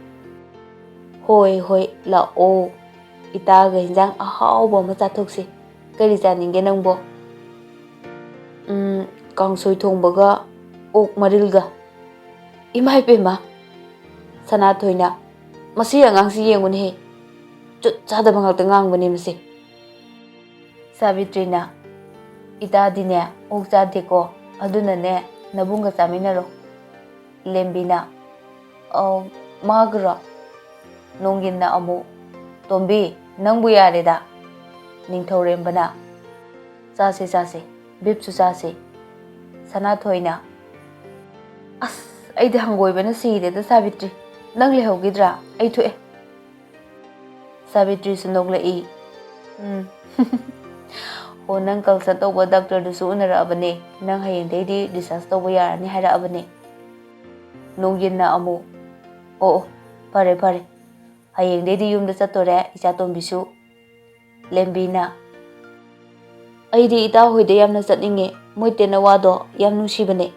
"ꯍꯣꯏ, ꯍꯣꯏ, ꯂꯥꯛꯑꯣ꯫ ꯏꯇꯥꯒ ꯍꯤꯟꯖꯥꯡ ꯑꯍꯥꯎꯕ ꯑꯃ ꯆꯥꯊꯣꯛꯁꯤ꯫ ꯀꯔꯤ ꯆꯥꯅꯤꯡꯒꯦ ꯅꯪꯕꯣ?" "ꯎꯝ, ꯀꯥꯡꯁꯣꯏ ꯊꯣꯡꯕꯒ ꯑꯣꯛ ꯃꯔꯤꯜꯒ꯫" "ꯏꯃꯥ ꯏꯄꯦꯝꯃ!" ꯁꯅꯥꯊꯣꯏꯅ, "ꯃꯁꯤ ꯑꯉꯥꯡꯁꯤ ꯌꯦꯡꯉꯨꯅꯦꯍꯦ, ꯆꯨꯠ ꯆꯥꯗꯕ ꯉꯥꯛꯇ ꯉꯥꯡꯕꯅꯦ ꯃꯁꯤ꯫" ꯁꯥꯕꯤꯇ꯭ꯔꯤꯅ, "ꯏꯇꯥꯗꯤꯅꯦ, ꯑꯣꯛ ꯆꯥꯗꯦꯀꯣ, ꯑꯗꯨꯅꯅꯦ, ꯅꯕꯨꯡꯒ ꯆꯥꯃꯤꯟꯅꯔꯣ꯫" ꯂꯦꯝꯕꯤꯅ, "ꯑꯧ, ꯃꯥꯒꯔꯣ?" ꯅꯣꯡꯒꯤꯟꯅ ꯑꯃꯨꯛ, "ꯇꯣꯝꯕꯤ, ꯅꯪꯕꯨ ꯌꯥꯔꯦꯗ꯫" ꯅꯤꯡꯊꯧꯔꯦꯝꯕꯅ, "ꯆꯥꯁꯦ, ꯆꯥꯁꯦ, ꯕꯤꯞꯁꯨ ꯆꯥꯁꯦ꯫" ꯁꯅꯥꯊꯣꯏꯅ, "ꯑꯁ, ꯑꯩꯗꯤ ꯍꯪꯒꯣꯏꯕꯅ ꯁꯤꯔꯦꯗ ꯁꯥꯕꯤꯇ꯭ꯔꯤ꯫ ꯅꯪ ꯂꯩꯍꯧꯈꯤꯗ꯭ꯔꯥ? ꯑꯩ ꯊꯣꯛꯑꯦ꯫" ꯁꯥꯕꯤꯇ꯭ꯔꯤꯁꯨ ꯅꯣꯛꯂꯛꯏ꯫ "ꯎꯝ꯫ ꯑꯣ, ꯅꯪ consult ꯇꯧꯕ ꯗꯥꯛꯇꯔꯗꯨꯁꯨ ꯎꯅꯔꯛꯑꯕꯅꯦ꯫ ꯅꯪ ꯍꯌꯦꯡꯗꯩꯗꯤ discharge ꯇꯧꯕ ꯌꯥꯔꯅꯤ ꯍꯥꯏꯔꯛꯑꯕꯅꯦ꯫" ꯅꯣꯡꯒꯤꯟꯅ ꯑꯃꯨꯛ, "ꯑꯣ, ꯑꯣ, ꯐꯔꯦ, ꯐꯔꯦ꯫ ꯍꯌꯦꯡꯗꯩꯗꯤ ꯌꯨꯝꯗ ꯆꯠꯇꯣꯔꯦ, ꯏꯆꯥꯇꯣꯝꯕꯤꯁꯨ꯫" ꯂꯦꯝꯕꯤꯅ, "ꯑꯩꯗꯤ ꯏꯇꯥ ꯍꯣꯏꯗ ꯌꯥꯝꯅ ꯆꯠꯅꯤꯡꯉꯦ, ꯃꯣꯏ ꯇꯦꯅꯋꯥꯗꯣ ꯌꯥꯝ ꯅꯨꯡꯁꯤꯕꯅꯦ꯫"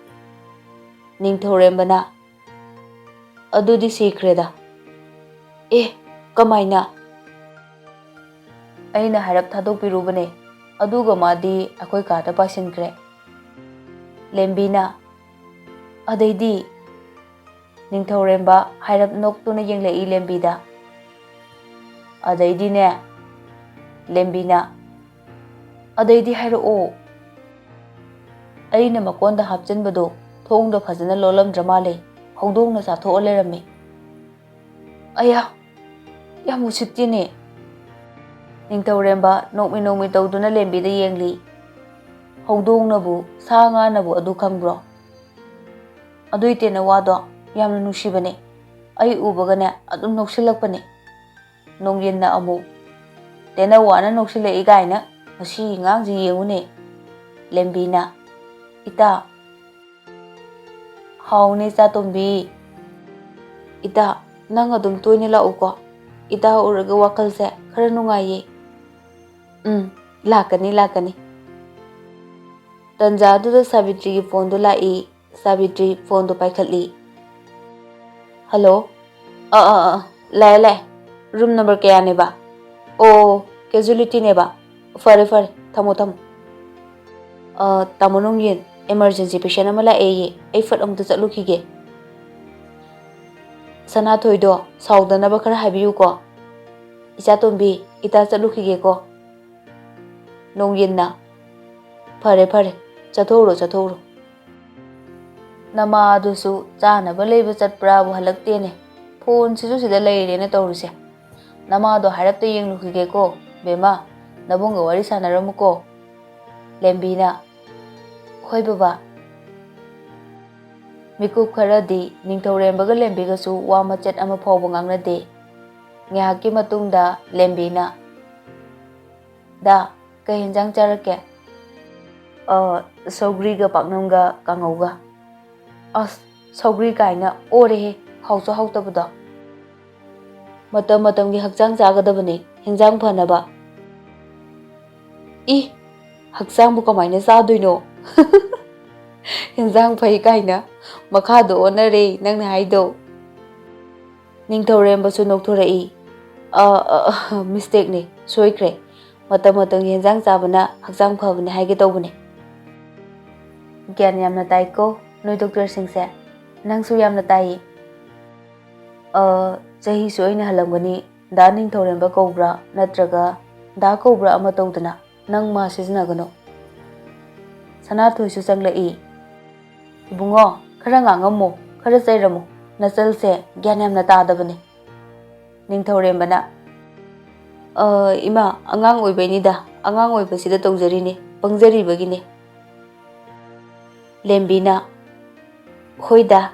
ꯅꯤꯡꯊꯧꯔꯦꯝꯕꯅ, "ꯑꯗꯨꯗꯤ ꯁꯤꯈ꯭ꯔꯦꯗ꯫" "ꯑꯦ, ꯀꯃꯥꯏꯅ?" "ꯑꯩꯅ ꯍꯥꯏꯔꯞ ꯊꯥꯗꯣꯛꯄꯤꯔꯨꯕꯅꯦ, ꯑꯗꯨꯒ ꯃꯥꯗꯤ ꯑꯩꯈꯣꯏ ꯀꯥꯗ ꯄꯥꯏꯁꯤꯟꯈ꯭ꯔꯦ꯫" ꯂꯦꯝꯕꯤꯅ, "ꯑꯗꯩꯗꯤ?" ꯅꯤꯡꯊꯧꯔꯦꯝꯕ ꯍꯥꯏꯔꯞ ꯅꯣꯛꯇꯨꯅ ꯌꯦꯡꯂꯛꯏ ꯂꯦꯝꯕꯤꯗ꯫ "ꯑꯗꯩꯗꯤꯅꯦ," ꯂꯦꯝꯕꯤꯅ, "ꯑꯗꯩꯗꯤ ꯍꯥꯏꯔꯛꯑꯣ꯫" "ꯑꯩꯅ ꯃꯀꯣꯟꯗ ꯍꯥꯞꯆꯤꯟꯕꯗꯣ ꯊꯣꯡꯗ ꯐꯖꯅ ꯂꯣꯜꯂꯝꯗ꯭ꯔ ꯃꯥꯜꯂꯦ, ꯍꯧꯗꯣꯡꯅ ꯆꯥꯊꯣꯛꯑ ꯂꯩꯔꯝꯃꯦ꯫" "ꯑꯌꯥ, ꯌꯥꯝ ꯎꯁꯤꯠꯇꯦꯅꯦ꯫" ꯅꯤꯡꯊꯧꯔꯦꯝꯕ ꯅꯣꯛꯃꯤ ꯅꯣꯛꯃꯤ ꯇꯧꯗꯨꯅ ꯂꯦꯝꯕꯤꯗ ꯌꯦꯡꯂꯤ꯫ ꯍꯧꯗꯣꯡꯅꯕꯨ, ꯁꯥ ꯉꯥꯅꯕꯨ ꯑꯗꯨ ꯈꯪꯕ꯭ꯔꯣ? ꯑꯗꯨꯏ ꯇꯦꯅꯋꯥꯗꯣ ꯌꯥꯝꯅ ꯅꯨꯡꯁꯤꯕꯅꯦ꯫ ꯑꯩ ꯎꯕꯒꯅꯦ ꯑꯗꯨꯝ ꯅꯣꯛꯁꯤꯜꯂꯛꯄꯅꯦ꯫ ꯅꯣꯡꯌꯤꯟꯅ ꯑꯃꯨꯛ, "ꯇꯦꯅꯋꯥꯅ ꯅꯣꯛꯁꯤꯜꯂꯛꯏ ꯀꯥꯏꯅ, ꯃꯁꯤꯒꯤ ꯑꯉꯥꯡꯁꯤ ꯌꯦꯡꯉꯨꯅꯦ꯫" ꯂꯦꯝꯕꯤꯅ, "ꯏꯇꯥ꯫" "ꯍꯥꯎꯅꯦ ꯆꯥꯇꯣꯝꯕꯤ꯫ ꯏꯇꯥ, ꯅꯪ ꯑꯗꯨꯝ ꯇꯣꯏꯅ ꯂꯥꯛꯎꯀꯣ꯫ ꯏꯇꯥ ꯎꯔꯒ ꯋꯥꯈꯜꯁꯦ ꯈꯔ ꯅꯨꯡꯉꯥꯏꯌꯦ꯫" "ꯎꯝ, ꯂꯥꯛꯀꯅꯤ, ꯂꯥꯛꯀꯅꯤ꯫" ꯇꯟꯖꯥꯗꯨꯗ ꯁꯥꯕꯤꯇ꯭ꯔꯤꯒꯤ ꯐꯣꯟꯗꯣ ꯂꯥꯛꯏ꯫ ꯁꯥꯕꯤꯇ꯭ꯔꯤ ꯐꯣꯟꯗꯣ ꯄꯥꯏꯈꯠꯂꯤ꯫ "ꯍꯜꯂꯣ꯫ ꯑꯥ, ꯑꯥ, ꯑꯥ, ꯂꯥꯛꯑꯦ, ꯂꯥꯛꯑꯦ꯫ ꯔꯨꯝ ꯅꯝꯕꯔ ꯀꯌꯥꯅꯦꯕ?" "ꯑꯣ, ꯀꯦꯖꯨꯂꯤꯇꯤꯅꯦꯕ꯫ ꯐꯔꯦ, ꯐꯔꯦ, ꯊꯝꯃꯣ, ꯊꯝꯃꯣ꯫" "ꯑꯥ, ꯇꯥꯃꯣ ꯅꯣꯡꯌꯤꯟ, ꯏꯃꯥꯔꯖꯦꯟꯁꯤ ꯄꯦꯁꯦꯟ ꯑꯃ ꯂꯥꯛꯑꯦꯌꯦ, ꯑꯩ ꯐꯠ ꯑꯃꯨꯛꯇ ꯆꯠꯂꯨꯈꯤꯒꯦ꯫" "ꯁꯅꯥꯊꯣꯏꯗꯣ ꯁꯥꯎꯗꯅꯕ ꯈꯔ ꯍꯥꯏꯕꯤꯌꯨꯀꯣ꯫" "ꯏꯆꯥꯇꯣꯝꯕꯤ, ꯏꯇꯥ ꯆꯠꯂꯨꯈꯤꯒꯦꯀꯣ꯫" ꯅꯣꯡꯌꯤꯟꯅ, "ꯐꯔꯦ, ꯐꯔꯦ, ꯆꯠꯊꯣꯛꯎꯔꯣ, ꯆꯠꯊꯣꯛꯎꯔꯣ꯫" "ꯅꯃꯥꯗꯨꯁꯨ ꯆꯥꯅꯕ ꯂꯩꯕ ꯆꯠꯄ꯭ꯔꯥꯕꯨ ꯍꯜꯂꯛꯇꯦꯅꯦ꯫ ꯐꯣꯟꯁꯤꯁꯨ ꯁꯤꯗ ꯂꯩꯔꯦꯅ ꯇꯧꯔꯤꯁꯦ꯫ ꯅꯃꯥꯗꯣ ꯍꯥꯏꯔꯞꯇ ꯌꯦꯡꯂꯨꯈꯤꯒꯦꯀꯣ, ꯕꯦꯝꯃ꯫ ꯅꯕꯨꯡꯒ ꯋꯥꯔꯤ ꯁꯥꯟꯅꯔꯝꯃꯨꯀꯣ꯫" ꯂꯦꯝꯕꯤꯅ, "ꯍꯣꯏ ꯕꯕꯥ꯫" ꯃꯤꯀꯨꯞ ꯈꯔꯗꯤ ꯅꯤꯡꯊꯧꯔꯦꯝꯕꯒ ꯂꯦꯝꯕꯤꯒꯁꯨ ꯋꯥ ꯃꯆꯦꯠ ꯑꯃ ꯐꯥꯎꯕ ꯉꯥꯡꯅꯗꯦ꯫ ꯉꯥꯏꯍꯥꯛꯀꯤ ꯃꯇꯨꯡꯗ ꯂꯦꯝꯕꯤꯅ, "ꯗꯥ, ꯀꯩ ꯍꯦꯟꯖꯥꯡ ꯆꯥꯔꯛꯀꯦ?" "ꯑ, ꯁꯧꯒ꯭ꯔꯤꯒ ꯄꯥꯛꯅꯝꯒ ꯀꯥꯡꯉꯧꯒ꯫" "ꯑꯁ, ꯁꯧꯒ꯭ꯔꯤ ꯀꯥꯏꯅ, ꯑꯣꯔꯦꯍꯦ, ꯍꯥꯎꯁꯨ ꯍꯥꯎꯇꯕꯗꯣ꯫" "ꯃꯇꯝ ꯃꯇꯝꯒꯤ ꯍꯛꯆꯥꯡ ꯆꯥꯒꯗꯕꯅꯤ, ꯍꯦꯟꯖꯥꯡ ꯐꯅꯕ꯫" "ꯏ, ꯍꯛꯆꯥꯡꯕꯨ ꯀꯃꯥꯏꯅ ꯆꯥꯗꯣꯏꯅꯣ?" "ꯍꯦꯟꯖꯥꯡ ꯐꯩ ꯀꯥꯏꯅ, ꯃꯈꯥꯗꯣ ꯑꯣꯟꯅꯔꯦ ꯅꯪꯅ ꯍꯥꯏꯗꯣ꯫" ꯅꯤꯡꯊꯧꯔꯦꯝꯕꯁꯨ ꯅꯣꯛꯊꯣꯔꯛꯏ꯫ "ꯑ, ꯑ, ꯑ, ꯃꯤꯁꯇꯦꯛꯅꯦ, ꯁꯣꯏꯈ꯭ꯔꯦ꯫ ꯃꯇꯝ ꯃꯇꯝꯒꯤ ꯍꯦꯟꯖꯥꯡ ꯆꯥꯕꯅ ꯍꯛꯆꯥꯡ ꯐꯕꯅꯦ ꯍꯥꯏꯒꯦ ꯇꯧꯕꯅꯦ꯫" "ꯒ꯭ꯌꯥꯟ ꯌꯥꯝꯅ ꯇꯥꯏꯀꯣ ꯅꯣꯏ ꯗꯣꯛꯇꯔꯁꯤꯡꯁꯦ꯫ ꯅꯪꯁꯨ ꯌꯥꯝꯅ ꯇꯥꯏꯌꯦ꯫" "ꯑ, ꯆꯍꯤꯁꯨ ꯑꯩꯅ ꯍꯜꯂꯝꯒꯅꯤ꯫ ꯗꯥ ꯅꯤꯡꯊꯧꯔꯦꯝꯕ ꯀꯧꯕ꯭ꯔꯥ ꯅꯠꯇ꯭ꯔꯒ ꯗꯥ ꯀꯧꯕ꯭ꯔꯥ ꯑꯃ ꯇꯧꯗꯅ ꯅꯪ ꯃꯥ ꯁꯤꯖꯤꯟꯅꯒꯅꯨ꯫" ꯁꯅꯥꯊꯣꯏꯁꯨ ꯆꯪꯂꯛꯏ꯫ "ꯏꯕꯨꯡꯉꯣ, ꯈꯔ ꯉꯥꯡꯉꯝꯃꯣ, ꯈꯔ ꯆꯩꯔꯝꯃꯣ꯫ ꯅꯆꯜꯁꯦ ꯒ꯭ꯌꯥꯟ ꯌꯥꯝꯅ ꯇꯥꯗꯕꯅꯦ꯫" ꯅꯤꯡꯊꯧꯔꯦꯝꯕꯅ, "ꯑ, ꯏꯃꯥ, ꯑꯉꯥꯡ ꯑꯣꯏꯕꯩꯅꯤꯗ, ꯑꯉꯥꯡ ꯑꯣꯏꯕꯁꯤꯗ ꯇꯧꯖꯔꯤꯅꯦ, ꯄꯪꯖꯔꯤꯕꯒꯤꯅꯦ꯫ ꯂꯦꯝꯕꯤꯅ, "ꯍꯣꯏꯗ"꯫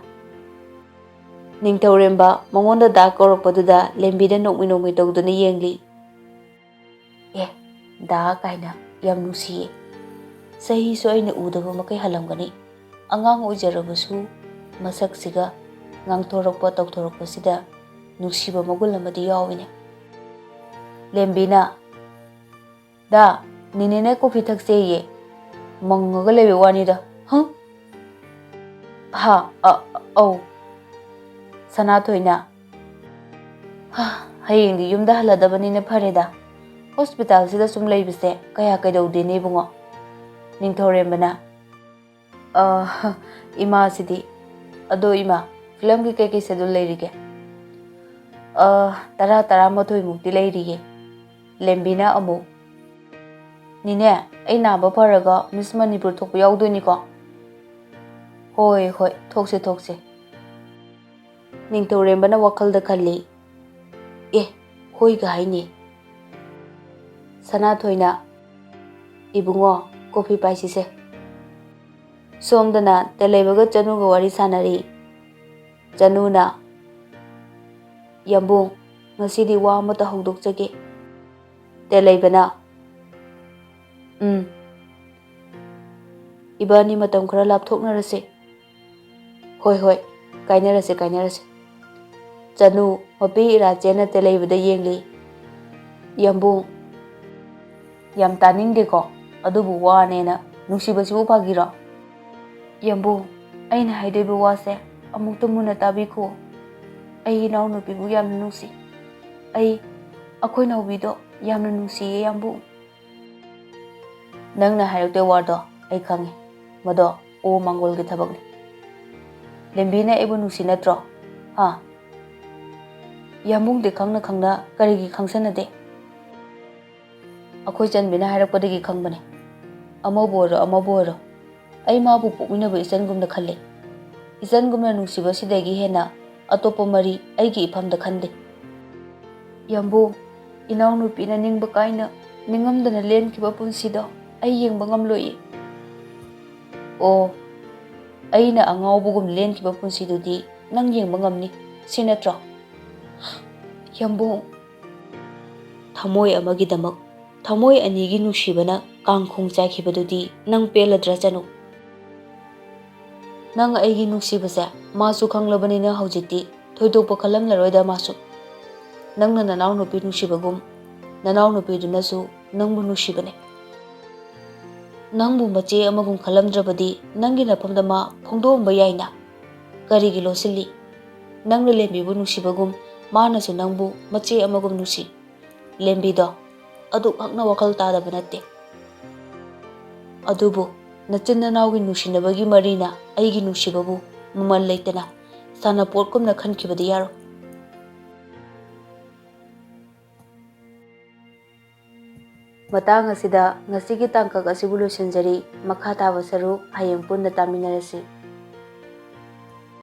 ꯅꯤꯡꯊꯧꯔꯦꯝꯕ ꯃꯉꯣꯟꯗ ꯗꯥ ꯀꯧꯔꯛꯄꯗꯨꯗ ꯂꯦꯝꯕꯤꯅ ꯅꯣꯛꯃꯤ ꯅꯣꯛꯃꯤ ꯇꯧꯗꯨꯅ ꯌꯦꯡꯂꯤ꯫ "ꯑꯦ, ꯗꯥ ꯀꯥꯏꯅ ꯌꯥꯝ ꯅꯨꯡꯁꯤꯌꯦ꯫ ꯆꯍꯤꯁꯨ ꯑꯩꯅ ꯎꯗꯕ ꯃꯈꯩ ꯍꯜꯂꯝꯒꯅꯤ꯫ ꯑꯉꯥꯡ ꯑꯣꯏꯖꯔꯕꯁꯨ ꯃꯁꯛꯁꯤꯒ ꯉꯥꯡꯊꯣꯔꯛꯄ ꯇꯧꯊꯣꯔꯛꯄꯁꯤꯗ ꯅꯨꯡꯁꯤꯕ ꯃꯒꯨꯟ ꯑꯃꯗꯤ ꯌꯥꯎꯏꯅꯦ"꯫ ꯂꯦꯝꯕꯤꯅ, "ꯗꯥ, ꯅꯦꯅꯦꯅ ꯀꯣꯐꯤ ꯊꯛꯁꯦꯌꯦ꯫ ꯃꯪꯉꯒ ꯂꯩꯕ ꯋꯥꯅꯤꯗ꯫ ꯍꯪ?" "ꯍꯥ? ꯑ, ꯑꯧ"꯫ ꯁꯅꯥꯊꯣꯏꯅ, "ꯍꯥ, ꯍꯌꯦꯡꯗꯤ ꯌꯨꯝꯗ ꯍꯜꯂꯗꯕꯅꯤꯅ ꯐꯔꯦꯗ꯫ ꯍꯣꯁꯄꯤꯇꯥꯜꯁꯤꯗ ꯁꯨꯝ ꯂꯩꯕꯁꯦ ꯀꯌꯥ ꯀꯩꯗꯧꯗꯦꯅꯦ ꯏꯕꯨꯡꯉꯣ"꯫ ꯅꯤꯡꯊꯧꯔꯦꯝꯕꯅ, "ꯑ, ꯏꯃꯥꯁꯤꯗꯤ꯫ ꯑꯗꯣ ꯏꯃꯥ, ꯐꯤꯂꯝꯒꯤ ꯀꯩꯀꯩ ꯁꯦꯗꯨꯜ ꯂꯩꯔꯤꯒꯦ?" "ꯑ, ꯇꯔꯥ, ꯇꯔꯥꯃꯥꯊꯣꯏ ꯃꯨꯛꯇꯤ ꯂꯩꯔꯤꯌꯦ"꯫ ꯂꯦꯝꯕꯤꯅ ꯑꯃꯨꯛ, "ꯅꯤꯅꯦ, ꯑꯩ ꯅꯥꯕ ꯐꯔꯒ ꯃꯤꯁ ꯃꯅꯤꯄꯨꯔ ꯊꯣꯛꯄ ꯌꯥꯎꯗꯣꯏꯅꯤꯀꯣ?" "ꯍꯣꯏ, ꯍꯣꯏ, ꯊꯣꯛꯁꯦ, ꯊꯣꯛꯁꯦ"꯫ ꯅꯤꯡꯊꯧꯔꯦꯝꯕꯅ ꯋꯥꯈꯜꯗ ꯈꯜꯂꯤ, "ꯑꯦ, ꯍꯣꯏꯒ ꯍꯥꯏꯅꯤ"꯫ ꯁꯅꯥꯊꯣꯏꯅ, "ꯏꯕꯨꯡꯉꯣ, ꯀꯣꯐꯤ ꯄꯥꯏꯁꯤꯁꯦ"꯫ ꯁꯣꯝꯗꯅ ꯇꯦꯂꯩꯕꯒ ꯆꯅꯨꯒ ꯋꯥꯔꯤ ꯁꯥꯟꯅꯔꯤ꯫ ꯆꯅꯨꯅ, "ꯌꯥꯝꯕꯨꯡ, ꯉꯁꯤꯗꯤ ꯋꯥ ꯑꯃꯇ ꯍꯧꯗꯣꯛꯆꯒꯦ"꯫ ꯇꯦꯂꯩꯕꯅ, "ꯎꯝ, ꯏꯕꯥꯅꯤ ꯃꯇꯝ ꯈꯔ ꯂꯥꯞꯊꯣꯛꯅꯔꯁꯦ"꯫ "ꯍꯣꯏ, ꯍꯣꯏ, ꯀꯥꯏꯅꯔꯁꯦ, ꯀꯥꯏꯅꯔꯁꯦ"꯫ ꯆꯅꯨ ꯃꯄꯤ ꯏꯔꯥ ꯆꯦꯟꯅ ꯇꯦꯂꯩꯕꯗ ꯌꯦꯡꯂꯤ꯫ "ꯌꯥꯝꯕꯨꯡ, ꯌꯥꯝ ꯇꯥꯅꯤꯡꯗꯦꯀꯣ, ꯑꯗꯨꯕꯨ ꯋꯥꯅꯦꯅ ꯅꯨꯡꯁꯤꯕꯁꯤꯕꯨ ꯐꯥꯒꯤꯔꯣ? ꯌꯥꯝꯕꯨꯡ, ꯑꯩꯅ ꯍꯥꯏꯗꯣꯏꯕ ꯋꯥꯁꯦ ꯑꯃꯨꯛꯇ ꯃꯨꯟꯅ ꯇꯥꯕꯤꯈꯣ꯫ ꯑꯩ ꯏꯅꯥꯎꯅꯨꯄꯤꯕꯨ ꯌꯥꯝꯅ ꯅꯨꯡꯁꯤ꯫ ꯑꯩ ꯑꯩꯈꯣꯏ ꯅꯥꯎꯕꯤꯗꯣ ꯌꯥꯝꯅ ꯅꯨꯡꯁꯤꯌꯦ, ꯌꯥꯝꯕꯨꯡ"꯫ "ꯅꯪꯅ ꯍꯥꯏꯔꯛꯇꯣꯏ ꯋꯥꯗꯣ ꯑꯩ ꯈꯪꯉꯦ꯫ ꯃꯗꯣ ꯑꯣ ꯃꯪꯒꯣꯜꯒꯤ ꯊꯕꯛꯅꯤ꯫ ꯂꯦꯝꯕꯤꯅ ꯑꯩꯕꯨ ꯅꯨꯡꯁꯤ ꯅꯠꯇ꯭ꯔꯣ? ꯍꯥ? ꯌꯥꯝꯕꯨꯡꯗꯤ ꯈꯪꯅ ꯈꯪꯅ ꯀꯔꯤꯒꯤ ꯈꯪꯁꯟꯅꯗꯦ? ꯑꯩꯈꯣꯏ ꯆꯟꯕꯤꯅ ꯍꯥꯏꯔꯛꯄꯗꯒꯤ ꯈꯪꯕꯅꯦ꯫ ꯑꯃꯕꯨ ꯑꯣꯏꯔꯣ, ꯑꯃꯕꯨ ꯑꯣꯏꯔꯣ, ꯑꯩ ꯃꯥꯕꯨ ꯄꯣꯛꯃꯤꯟꯅꯕ ꯏꯆꯟꯒꯨꯝꯅ ꯈꯜꯂꯦ꯫ ꯏꯆꯟꯒꯨꯝꯅ ꯅꯨꯡꯁꯤꯕꯁꯤꯗꯒꯤ ꯍꯦꯟꯅ ꯑꯇꯣꯞꯄ ꯃꯔꯤ ꯑꯩꯒꯤ ꯏꯐꯝꯗ ꯈꯟꯗꯦ꯫ ꯌꯥꯝꯕꯨꯡ, ꯏꯅꯥꯎꯅꯨꯄꯤꯅ ꯅꯤꯡꯕ ꯀꯥꯏꯅ ꯅꯤꯡꯉꯝꯗꯅ ꯂꯦꯟꯈꯤꯕ ꯄꯨꯟꯁꯤꯗꯣ ꯑꯩ ꯌꯦꯡꯕ ꯉꯝꯂꯣꯏꯌꯦ"꯫ "ꯑꯣ, ꯑꯩꯅ ꯑꯉꯥꯎꯕꯒꯨꯝ ꯂꯦꯟꯈꯤꯕ ꯄꯨꯟꯁꯤꯗꯨꯗꯤ ꯅꯪ ꯌꯦꯡꯕ ꯉꯝꯅꯤ, ꯁꯤ ꯅꯠꯇ꯭ꯔꯣ? ꯌꯥꯝꯕꯨꯡ, ꯊꯃꯣꯏ ꯑꯃꯒꯤꯗꯃꯛ ꯊꯃꯣꯏ ꯑꯅꯤꯒꯤ ꯅꯨꯡꯁꯤꯕꯅ ꯀꯥꯡꯈꯣꯡ ꯆꯥꯏꯈꯤꯕꯗꯨꯗꯤ ꯅꯪ ꯄꯦꯜꯂꯗ꯭ꯔꯥ ꯆꯅꯨ? ꯅꯪ ꯑꯩꯒꯤ ꯅꯨꯡꯁꯤꯕꯁꯦ ꯃꯥꯁꯨ ꯈꯪꯂꯕꯅꯤꯅ ꯍꯧꯖꯤꯛꯇꯤ ꯊꯣꯏꯗꯣꯛꯄ ꯈꯜꯂꯝꯂꯔꯣꯏꯗ ꯃꯥꯁꯨ꯫ ꯅꯪꯅ ꯅꯅꯥꯎꯅꯨꯄꯤ ꯅꯨꯡꯁꯤꯕꯒꯨꯝ ꯅꯅꯥꯎꯅꯨꯄꯤꯗꯨꯅꯁꯨ ꯅꯪꯕꯨ ꯅꯨꯡꯁꯤꯕꯅꯦ꯫ ꯅꯪꯕꯨ ꯃꯆꯦ ꯑꯃꯒꯨꯝ ꯈꯜꯂꯝꯗ꯭ꯔꯕꯗꯤ ꯅꯪꯒꯤ ꯅꯐꯝꯗ ꯃꯥ ꯐꯣꯡꯗꯣꯛꯑꯝꯕ ꯌꯥꯏꯅ꯫ ꯀꯔꯤꯒꯤ ꯂꯣꯠꯁꯤꯜꯂꯤ? ꯅꯪꯅ ꯂꯦꯝꯕꯤꯕꯨ ꯅꯨꯡꯁꯤꯕꯒꯨꯝ ꯃꯥꯅꯁꯨ ꯅꯪꯕꯨ ꯃꯆꯦ ꯑꯃꯒꯨꯝ ꯅꯨꯡꯁꯤ꯫ ꯂꯦꯝꯕꯤꯗꯣ ꯑꯗꯨꯛ ꯍꯛꯅ ꯋꯥꯈꯜ ꯇꯥꯗꯕ ꯅꯠꯇꯦ꯫ ꯑꯗꯨꯕꯨ ꯅꯆꯤꯟ ꯅꯅꯥꯎꯒꯤ ꯅꯨꯡꯁꯤꯅꯕꯒꯤ ꯃꯔꯤꯅ ꯑꯩꯒꯤ ꯅꯨꯡꯁꯤꯕꯕꯨ ꯃꯃꯜ ꯂꯩꯇꯅ ꯁꯥꯟꯅꯄꯣꯠꯀꯨꯝꯅ ꯈꯟꯈꯤꯕꯗꯤ ꯌꯥꯔꯣꯏ꯫ ꯃꯇꯥꯡ ꯑꯁꯤꯗ ꯉꯁꯤꯒꯤ ꯇꯥꯡꯀꯛ ꯑꯁꯤꯕꯨ ꯂꯣꯏꯁꯤꯟꯖꯔꯤ꯫ ꯃꯈꯥ ꯇꯥꯕ ꯁꯔꯨꯛ ꯍꯌꯦꯡ ꯄꯨꯟꯅ ꯇꯥꯃꯤꯟꯅꯔꯁꯤ꯫